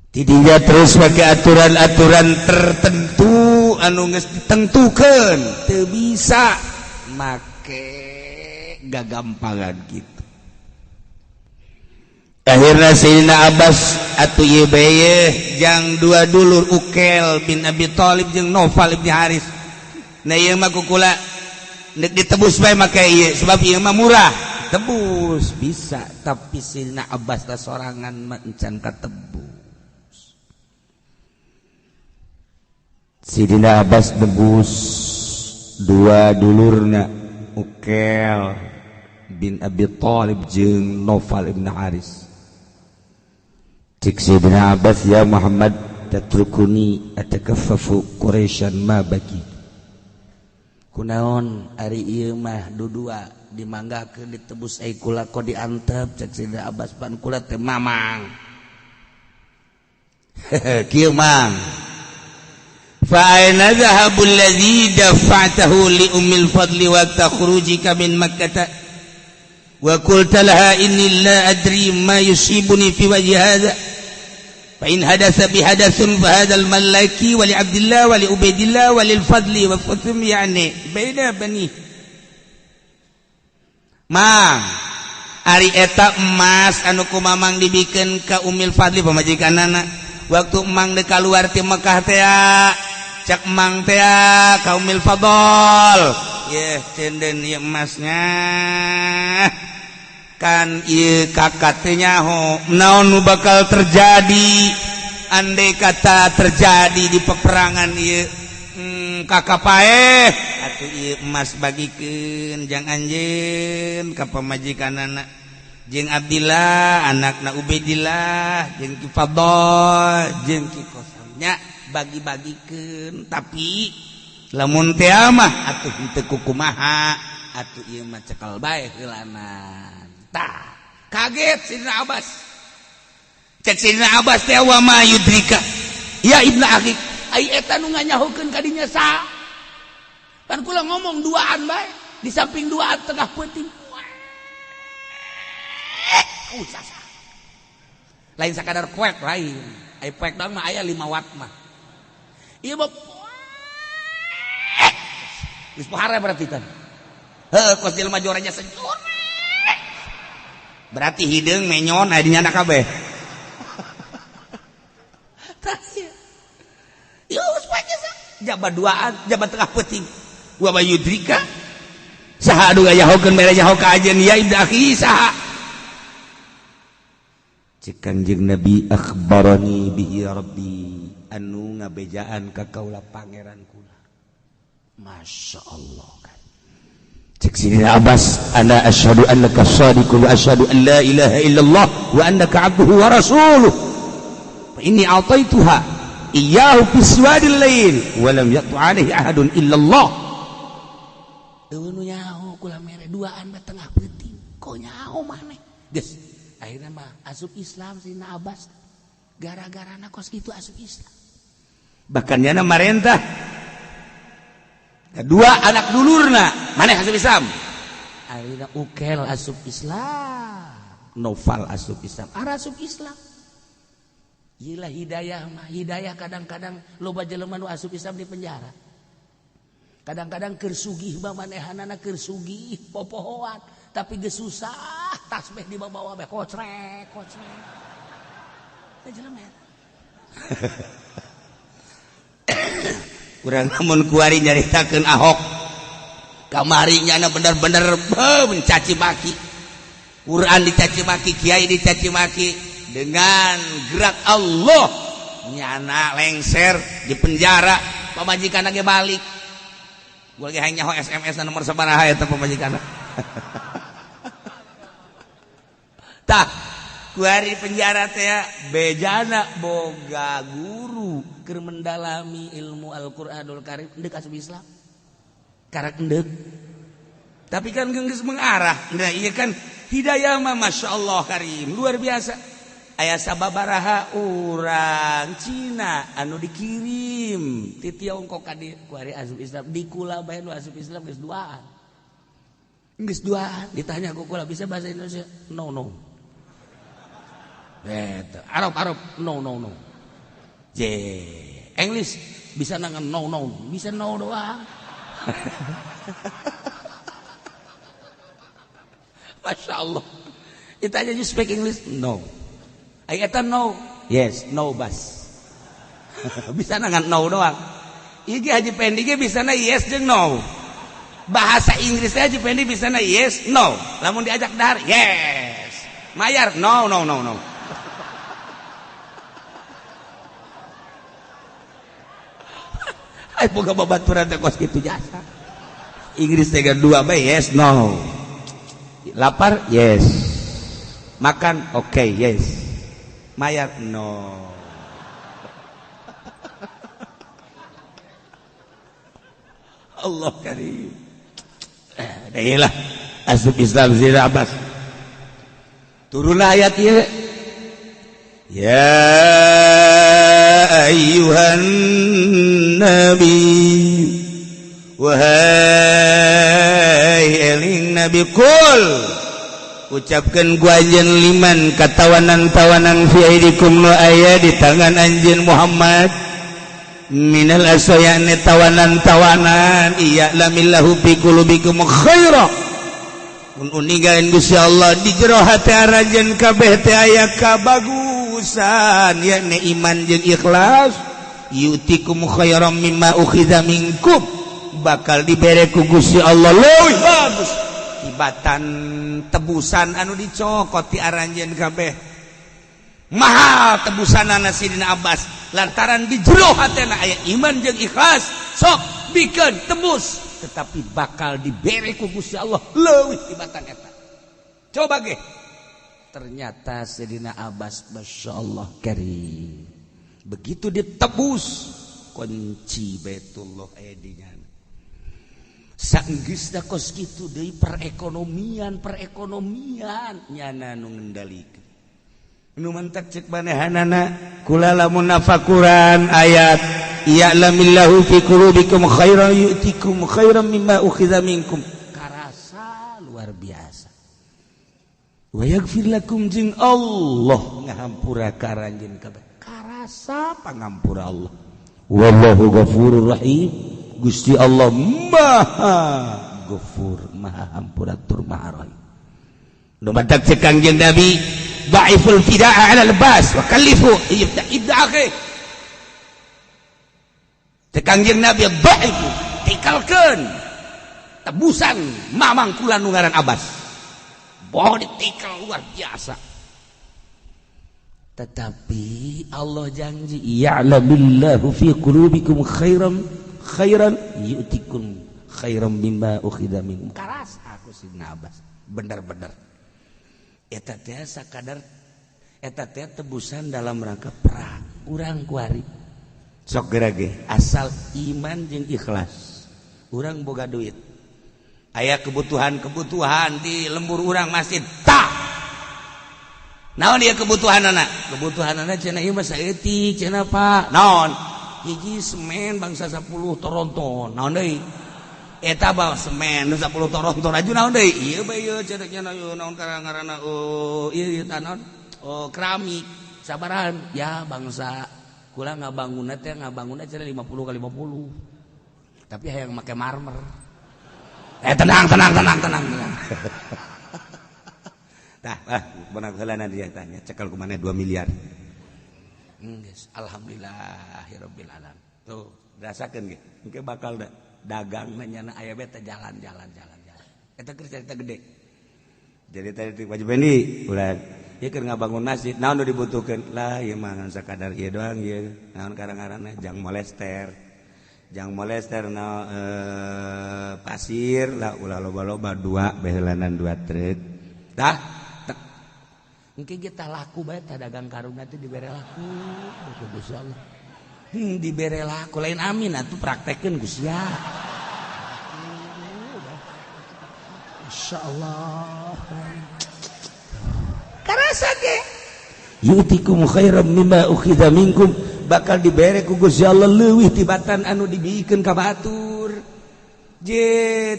Tidinya terus pakai aturan-aturan tertentu anu geus ditentukeun, teu bisa make gagampangan gitu. Akhirnya Sayyidina Abbas atuh ieu bae jang dua dulur Ukel bin Abi Thalib jeung Noval bin Haris. Nah ieu mah kukula nek ditebus bae make ieu sebab ieu mah murah. Tebus bisa tapi Sayyidina Abbas teh sorangan mah encan katebus. Sayyidina Abbas nebus dua dulurna Ukel bin Abi Thalib jeung Noval ibn Haris. Cik Sayyidina Abbas, ya Muhammad tatrukuni atakaffafu Quraisyan ma baki. Kunaon ari ieu mah dudua dimanggakeun ditebus ai kula ko diantep. Cek Sayyidina Abbas pan kula teh mamang. Kieu mang. Fa aina dhahabul ladzi dafa'tahu li ummil fadli wa takhrujika min makkah wa qulta laha inni la adri ma yusibuni fi wajhi hadha fa in hadatha bi hadatsun fa hadha al malaki wa li abdillah wa li ubaidillah wa lil fadli wa fatum yani baina bani. Mang ari eta emas anu ku mamang dibikeun ka Ummil Fadli pamajikanana waktu emang dek keluar ti Mekah teh cek emang teh ka Ummil Fadl yeh cenden ieu emasnya kan ieu kakak teh nyaho naon nu bakal terjadi andai kata terjadi di peperangan ieu kakak paeh atuh ieu emas bagikeun jang anjeun ka pamajikanana jeung Abdillah anakna Ubaidillah jeung Ki Fadl jeung Ki Kosamnya bagi-bagikeun tapi lamun teh mah atuh henteu kukumaha atuh ieu mah cekal bae heulanan. Tah kaget Sidina Abbas. Cek Sidina Abbas teh wa ma yudrika ya ibnu akhi ai eta nu nganyahokeun ka dinya sa pan kula ngomong duaan bae di samping duaan tengah peuting. Usah. Lain sakadar poek lain. Ai poek doang mah aya 5 watt mah. Ieu mah poek. Geus pohara berarti kan. Heuh kos jelema joranya secur. Berarti hideung menyon aya di nyana kabeh. Tah ieu. Ieu geus poek geus. Jaba duaan, jaba tengah peuting. Wa bayudrika saha anu ngayahokeun mere nyaho ka ajeun ya ibnu akhi saha. Cek Kanjeng Nabi akhbarani bihi rabbi anu ngabejaan ka kaula pangeran kula. Masya Allah kan. Cek Sidina Abbas ana asyhadu annaka shadiqun wa asyhadu an la ilaha illallah wa annaka abduhu wa rasuluh. Fa inni a'taituha iyyahu fi siwadil lail wa lam yatu alaihi ahadun illallah. Eueuh nu nyaho kula mere duaan mah tengah peuting. Kok nyaho maneh? Geus akhirna mah asup Islam Sidina Abbas. Gara-garana kos kitu asup Islam. Bahkan nyana marentah kedua anak dulurna maneh asup Islam. Akhirna Ukel asup Islam, Noval asup Islam, Ara asup Islam. Iyalah hidayah mah, hidayah kadang-kadang loba jelema nu asup Islam di penjara. Kadang-kadang keur sugih mah manehanana keur sugih popohoan, tapi geus susah tasbih dibawa-bawa bae kocrek kocrek. Teh jelema eta. Urang lamun kuari nyaritakeun Ahok. Kamari nyana bener-bener mencaci maki. Quran dicaci maki, kiai dicaci maki dengan gerak Allah nyana lengser di penjara, pamajikan ge balik. Gua lagi hayang nyaho SMS na nomor sabaraha eta pamajikan. Tah, kuari penjara teh bejana boga guru keur mendalami ilmu Al-Qur'anul Karim endek asup Islam. Karak endek. Tapi kan geus mengarah. Nah, iya kan hidayah mah Masya Allah Karim, luar biasa. Aya sababaraha urang Cina anu dikirim ti Tiongkok ka dieu kuari asup Islam di kula bae nu asup Islam geus duaan. Geus duaan ditanya ku kula bisa bahasa Indonesia? No no. Eta Arab Arab no no no. J English bisa nangan no no, bisa no doang. Masya Allah. Ditanya you speak English? No. Ai eta no. Yes, no bas. Bisa nangan no doang. Ieu ge Haji Pendi ge bisana yes jeung no. Bahasa Inggris Haji Pendi bisana yes, no. Lamun diajak dahar, yes. Mayar, no no no no. Ai boga babaturan teh kos kitu jasa. Inggris teh dua bae yes, no. Lapar, yes. Makan, oke, okay, yes. Mayar, no. Allah karim. Dailah asup Islam Zira Abbas. Turunlah ayat ieu. Ya ayyuhan nabi wahai eling nabi kul ucapkan ku anjeun liman katawanan-tawanan fi aidikum nu aya di tangan anjeun Muhammad minal asoyane tawanan-tawanan iya lamillahu fi qulubikum khaira mun unigaeun Gusti Allah di jero hate aranjeun kabeh teh aya kabagusan yakni iman jeung ikhlas yutikum khairam mimma ukhidha minkum bakal dibere ku Gusti Allah leuwih bagus tibatan tebusan anu dicokot ti aranjeun kabeh mahal tebusanana Sidina Abbas lantaran di jero hatena aya iman jeung ikhlas sok bikeun tebus tetapi bakal dibere ku Gusti Allah leuwih tibatan eta. Coba ge ternyata Sidina Abbas masyaallah karim begitu ditebus kunci Baitullah aya di nyana. Sanggeusna kos kitu deui perekonomian nyana nu ngendalikeun. Nu mantak cek manehanana kula lamun nafakuran ayat ya'lamillahu fi qulubikum khairan yu'tikum khairan mimma ukhidha minkum. Karasa luar biasa. Wa yaghfir lakum jeung Allah ngahampura ka aranjeun kabeh. Karasa pangampura Allah. Wallahu ghafurur rahim. Gusti Allah Maha Ghafur, Maha Hampura tur Maha Rahim. Nu matak cek Kangjeng Nabi, dhaiful fidaa 'ala al-bas wa kallifu ibda akhi. Cek Kangjeng Nabi dhaifu tikalkeun tebusan mamang kula nu ngaran Abbas. Boh ditikal luar biasa. Tetapi Allah janji ya'lamillahu fi qulubikum khairan khairan yu'tikum khairan mimma ukhidha minkum. Karas aku Sidna Abbas bener-bener eta teh sakadar eta teh tebusan dalam rangka perang urang kuari sok gerage asal iman jeung ikhlas urang boga duit aya kebutuhan-kebutuhan di lembur urang masjid tah naon ieu kebutuhanana kebutuhanana cenah ieu mah saeutik cenah Pak naon hiji semen bangsa 10 toronton naon deui eta bawa semen nu 10 toronton aju naon deui ieu bae ieu cenah nya naon ngaranna oh ieu ieu naon oh keramik sabarahan ya bangsa kula ngabangunna teh ngabangunna cenah 50 kali 50 tapi hayang make marmer tenang tenang tenang tenang tenang tah ah benang heulana dia tanya cekal ku maneh 2 miliar geus alhamdulillahirabbil alamin tuh rasakeun ge engke bakal da dagang nanya aya beta jalan jalan jalan jalan eta keur cerita gede jadi tadi wajib Bendi ulah ieu keur ngabangun masjid naon nu dibutuhkeun lah ieu mah ngan sakadar ieu doang ieu naon karang-karangna jang molester na pasir lah ulah loba-loba dua behelanan dua truk tah engke kita laku bae tah dagang karung nanti dibere laku ku Gusti Allah dibere laku lain amin atuh praktekeun ku sia Insyaallah karasa ge yutikum khairam mimma ukhidha minkum bakal dibere ku Gusti Allah leuwih tibatan anu dibikeun ka batur je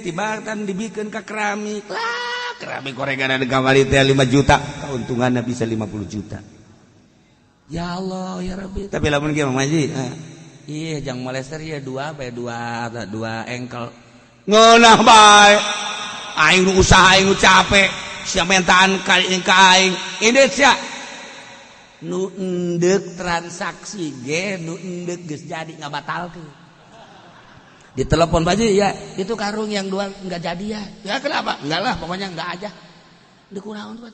tibatan dibikeun ka keramik lah keramik gorengan kamari teh 5 juta keuntunganna bisa 50 juta ya Allah ya Rabbi tapi lamun ge Mang Haji iya jang molester ya dua bae dua engkel ngeunah bae aing nu usaha aing nu capek sia mentaan ka aing ini sia nu endek transaksi ge nu endek geus jadi ngabatalkeun ditelepon Pak Haji ya itu karung yang dua enggak jadi ya ya kenapa enggak lah pokoknya enggak aja di kunaon tuh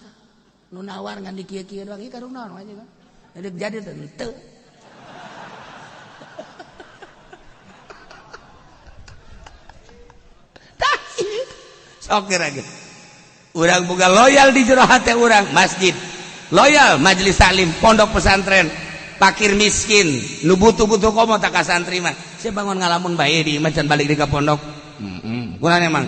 nu nawar ngan di kieu-kieu doang ieu karung naon aja kan endek jadi teu tah sok geura urang boga loyal di jero hate urang masjid loyal majelis taklim pondok pesantren pakir miskin nu butuh-butuh komo tak ka santri mah sia bangun ngalamun bae di imah can balik di ka pondok heeh kunaon emang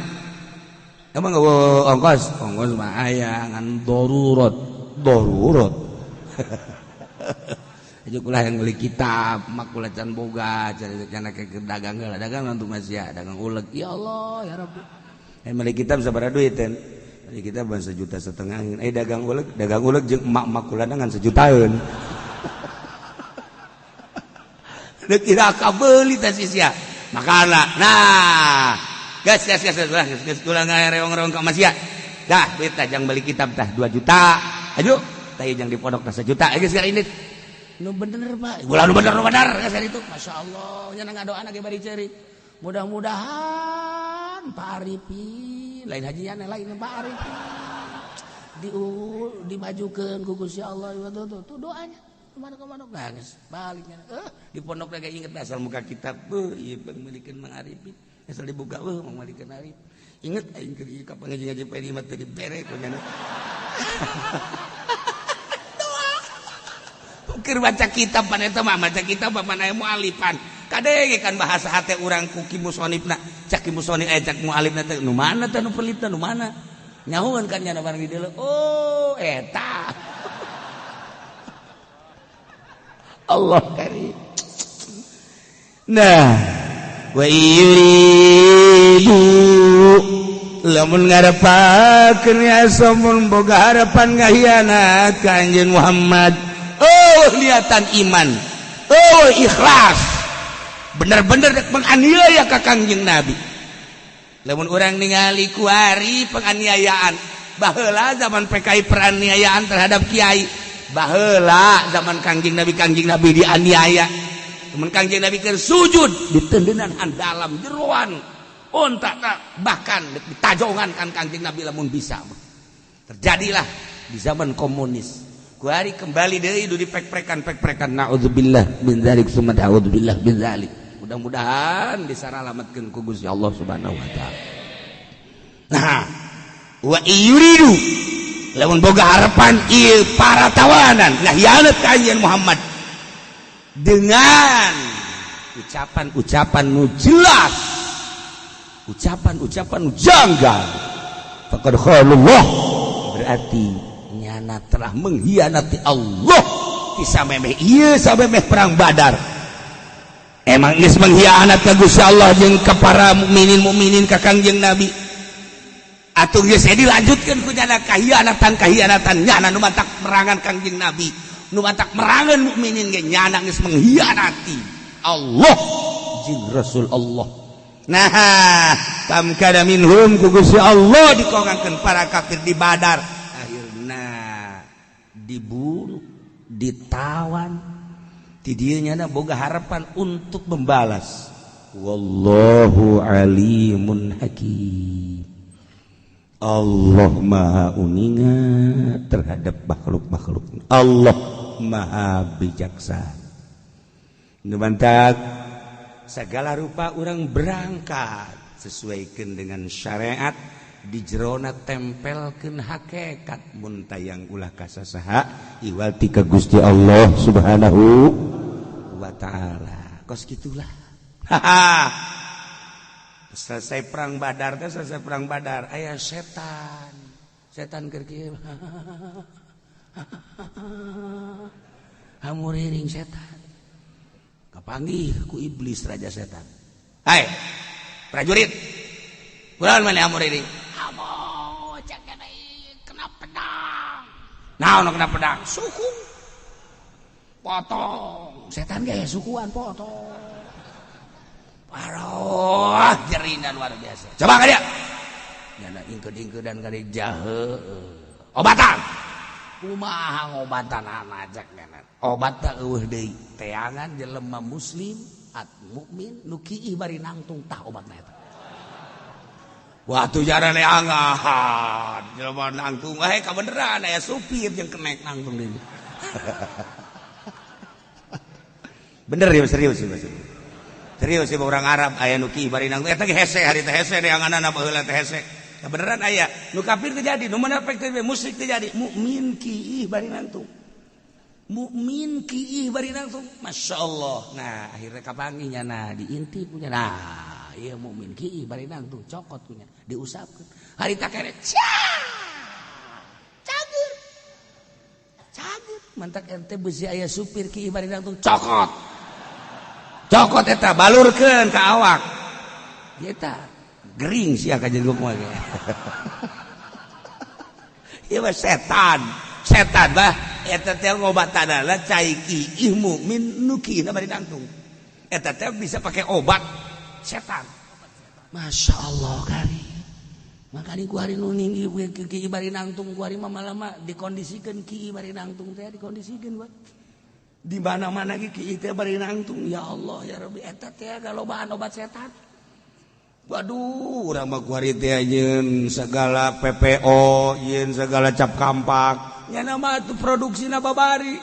emang eueuh ongkos ongkos mah aya ngan darurat darurat aja kula yang beli kitab mak kula can boga can ke dagang heula dagang untuk masya dagang uleg ya Allah ya Rabbi beli kitab sabaraha duit ten jadi kita bang 1,5 juta dagang uleg jeung emak-emak kula ngan 1 jutaan. Deuk ira kabeuli teh sia. Makana nah geus geus geus geus geus kula ngareong-reong ka masia. Dah duit tah jang beli kitab tah 2 juta. Ayo tah jang di pondok tah 1 juta. Geus geus ini. Nu bener Pak. Ulah nu bener nu bener geus itu. Masyaallah nya ngadoana ge bari ceurik. Mudah-mudahan Pak Arifin lain hajian lain Pak Arifin dimajukeun ku Gusti Allah tuh tuh doanya kemana-kemana geus baliknya di pondok lagi inget asal muka kitab beuh ieu pangmeulikeun Mang Arifin asal dibuka beuh mangmeulikeun Arif inget aing keur ieu ka pangaji-ngaji pedi mah teu dibere ku nya doa keur baca kitab pan eta mah baca kitab pan aya mualifan kadenge kan bahasa hate urang ku ki musonifna cak ki musonif cak mualifna teh nu mana teh nu pelitna nu mana nyahueun kan nya barang di dieu oh eta Allah karim nah wa yuridu Lamun ngarepakeun ya somun boga harapan ngahianat ka Anjeun Muhammad. Oh niatan iman, oh ikhlas, bener-bener dek menganiaya ka Kangjeng Nabi. Lamun urang ningali kuari penganiayaan, baheula zaman PKI peraniayaan terhadap kiai, baheula zaman Kangjeng Nabi, Kangjeng Nabi dianiaya. Lamun Kangjeng Nabi keur sujud ditendenan dalam jeroan unta, bahkan ditajongan kan Kangjeng Nabi lamun bisa. Terjadilah di zaman komunis. Kuari kembali deui du dipek-prekan-pek-prekan, naudzubillah min dzalik summa naudzubillah min dzalik. Mudah-mudahan disaralametkeun ku Gusti Allah Subhanahu wa taala. Nah, wa yuridu lamun boga harapan ieu para tawanan ngahianat ka Anjeun Muhammad dengan ucapan-ucapan nu jelas, ucapan-ucapan nu janggal, faqad khalullah, berarti nyana telah mengkhianati Allah. Bisa memeh ieu samemeh perang Badar emang geus mengkhianat ka Gusti Allah jeung ka para mukminin mukminin ka Kangjeng Nabi. Atuh geus dilanjutkeun ku nyana kahianatan-kahianatan nyana nu matak merangan Kangjeng Nabi, nu matak merangan mukminin ge nyana geus mengkhianati Allah jeung Rasul Allah. Nah, pamkana minhum ku Gusti Allah dikongangkeun para kafir di Badar, akhirna diburu, ditawan. Ti dieu nyana boga harapan untuk membalas. Wallahu alimun hakim. Allah maha uninga terhadap makhluk-makhluk. Allah maha bijaksana. Nu mantak segala rupa orang berangkat sesuaikan dengan syariat, di jerona tempelkeun hakikat mun tayang ulah kasasaha iwal ti ka Gusti Allah Subhanahu wa taala. Kos gitulah. Haha. Selesai perang Badar teh, selesai perang Badar aya setan. Setan keur kieu. Hamuriring setan. Kapanggih ku iblis raja setan. Hai, prajurit. Kunaon maneh hamuriring? Hamo cek kena pedang. Naon kena pedang? Suku. Potong. Setan ge sukuan potong. Aduh, jerina luar biasa. Coba ka dia. Nyana ingkeud-ingkeudan ka dieu jahe. Obatan. Kumaha ngobatanana cek nyana. Obat teh eueuh deui. Teangan jelema muslim at mukmin nu kiih bari nangtung tah obatna eta. Waktu jarane angan jelema nangtung eh kabeneran aya supir jeung kenek nangtung deui. Bener ya, serius ya, serius ya, orang Arab aya nu kiih bari nangtung eta ge hese hari teh hese neanganana baheula teh hese. Kabeneran aya nu kafir teh jadi, nu munafik teh musyrik teh jadi, mukmin kiih bari nangtung. Mukmin kiih bari nangtung, Masya Allah. Nah akhirnya kapanggih nyana diintip punya. Nah iya mukmin kiih bari nangtung cokot punya diusapkeun. Harita kene cager. Cager mantak ente beusi aya supir kiih bari nangtung cokot. Cokot eta balurkeun ka awak. Eta gering sia ka jeung mah. Ieu mah setan. Setan bah eta teh ngobatanana cai kiih mukmin nu kiihna bari nangtung. Eta teh bisa pakai obat setan. Masya Allah kali. Makanya ku hari nu ninggi kiih bari nangtung ku hari mah lama dikondisikeun kiih bari nangtung teh dikondisikeun bae. Di mana-mana ge kiih teh bari nangtung. Ya Allah ya Rabbi eta teh galobaan obat setan. Waduh, urang mah ku hari teh yeun segala PPO, yeun segala cap kampak. Nyana mah atuh produksina babari.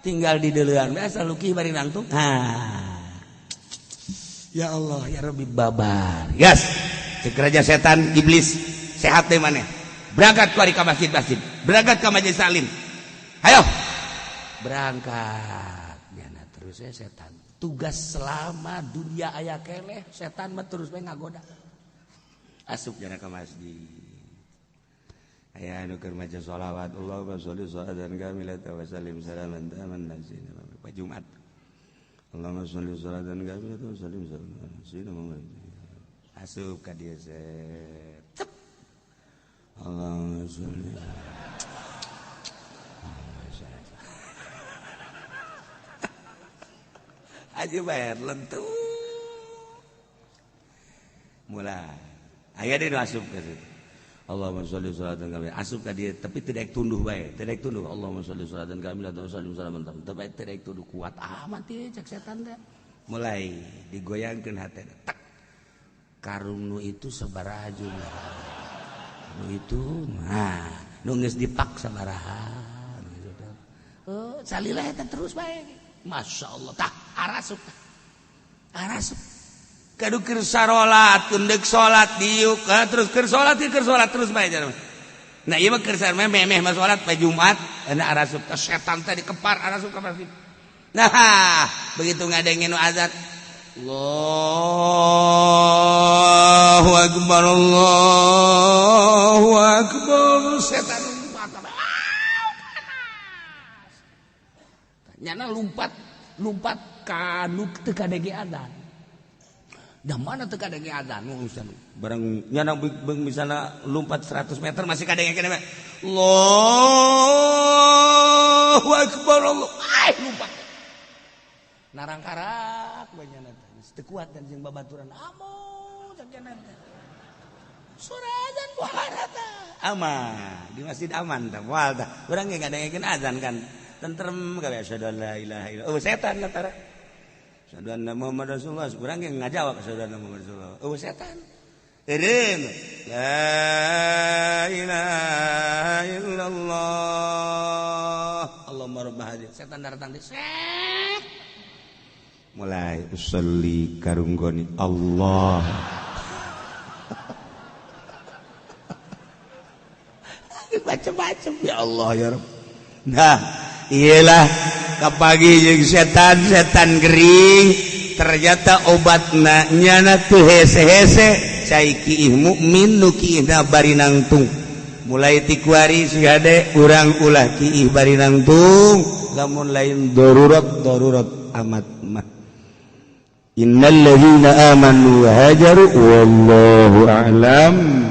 Tinggal di deuleuan biasa luki bari nangtung. Ah. Ya Allah ya Rabbi babar. Yes. Cek raja setan iblis sehat teh maneh. Berangkat ku ari ka masjid-masjid, berangkat ka majelis taklim. Hayo. Berangkat. Nyana terus we setan. Tugas selama dunia aya keleh setan mah terus we ngagoda. Asup nyana ka masjid. Aya anu keur maca sholawat, Allahumma sholli sholatan kamilatan wa sallim salaman taman nasina Pak Jumat. Allahumma sholli sholatan kamilatan wa sallim salaman nasina. Asup ka dieu set. Allahumma sholli aja bayar lentu mulai aya deui asup ka situ. Allahumma sholli sholatan kamilah asup ka dieu tapi tidak tunduh bae, tidak tunduh. Allahumma sholli sholatan kamilah wa sallim salaman tapi tidak tunduh kuat amat ieu cek setan teh. Mulai digoyangkeun hatena tek. Karung nu itu sabaraha jumlah? Nu itu nah, nu geus dipak sabaraha. Oh, salila eta terus bae. Masya Allah tah arasup. Arasup. Kadu keur sarolat, keun salat diuk, terus keur salat terus bae jalan. Nah ieu mah keur memeh mah salat bae Jumat, ana arasup tah setan teh dikepar arasup ka masjid. Nah, begitu ngadengin nu azan. Allahu akbar, Allahu akbar, setan lompat. Nyana lompat ka nu teu kadenge azan. Dah mana teu kadenge azan barang nyana beung misalna lompat 100 meter masih kadenge keneh. Allahu akbar Allah. Ai lompat. Narangkarak bae nyana teh. Geus teu kuat dan jeung babaturan. Amun cak nyana teh. Suara azan buhara tah. Aman, di masjid aman tah moal tah. Urang ge ngadengekeun azan kan. Tentrem kabeh asyhadu an la ilaha illallah. Oh setan lah tara. Asyhadu anna Muhammad Rasulullah. Urang ge ngajawab asyhadu anna Muhammad Rasulullah. Oh setan. Eureun. La ilaha illallah. Allahumma rabb hadhihi. Setan datang di set. Mulai usolli karunggoni Allah. Macam-macam ya Allah ya Rabb. Nah, iyalah kapagi jeung setan, setan gering ternyata obatna nyana teu hese-hese cai kiih mukmin nu kiihna bari nangtung. Mulai ti kuari sigade urang ulah kiih bari nangtung lamun lain darurat darurat amat mah. Innal ladzina amanu wa hajaru wallahu a'lam.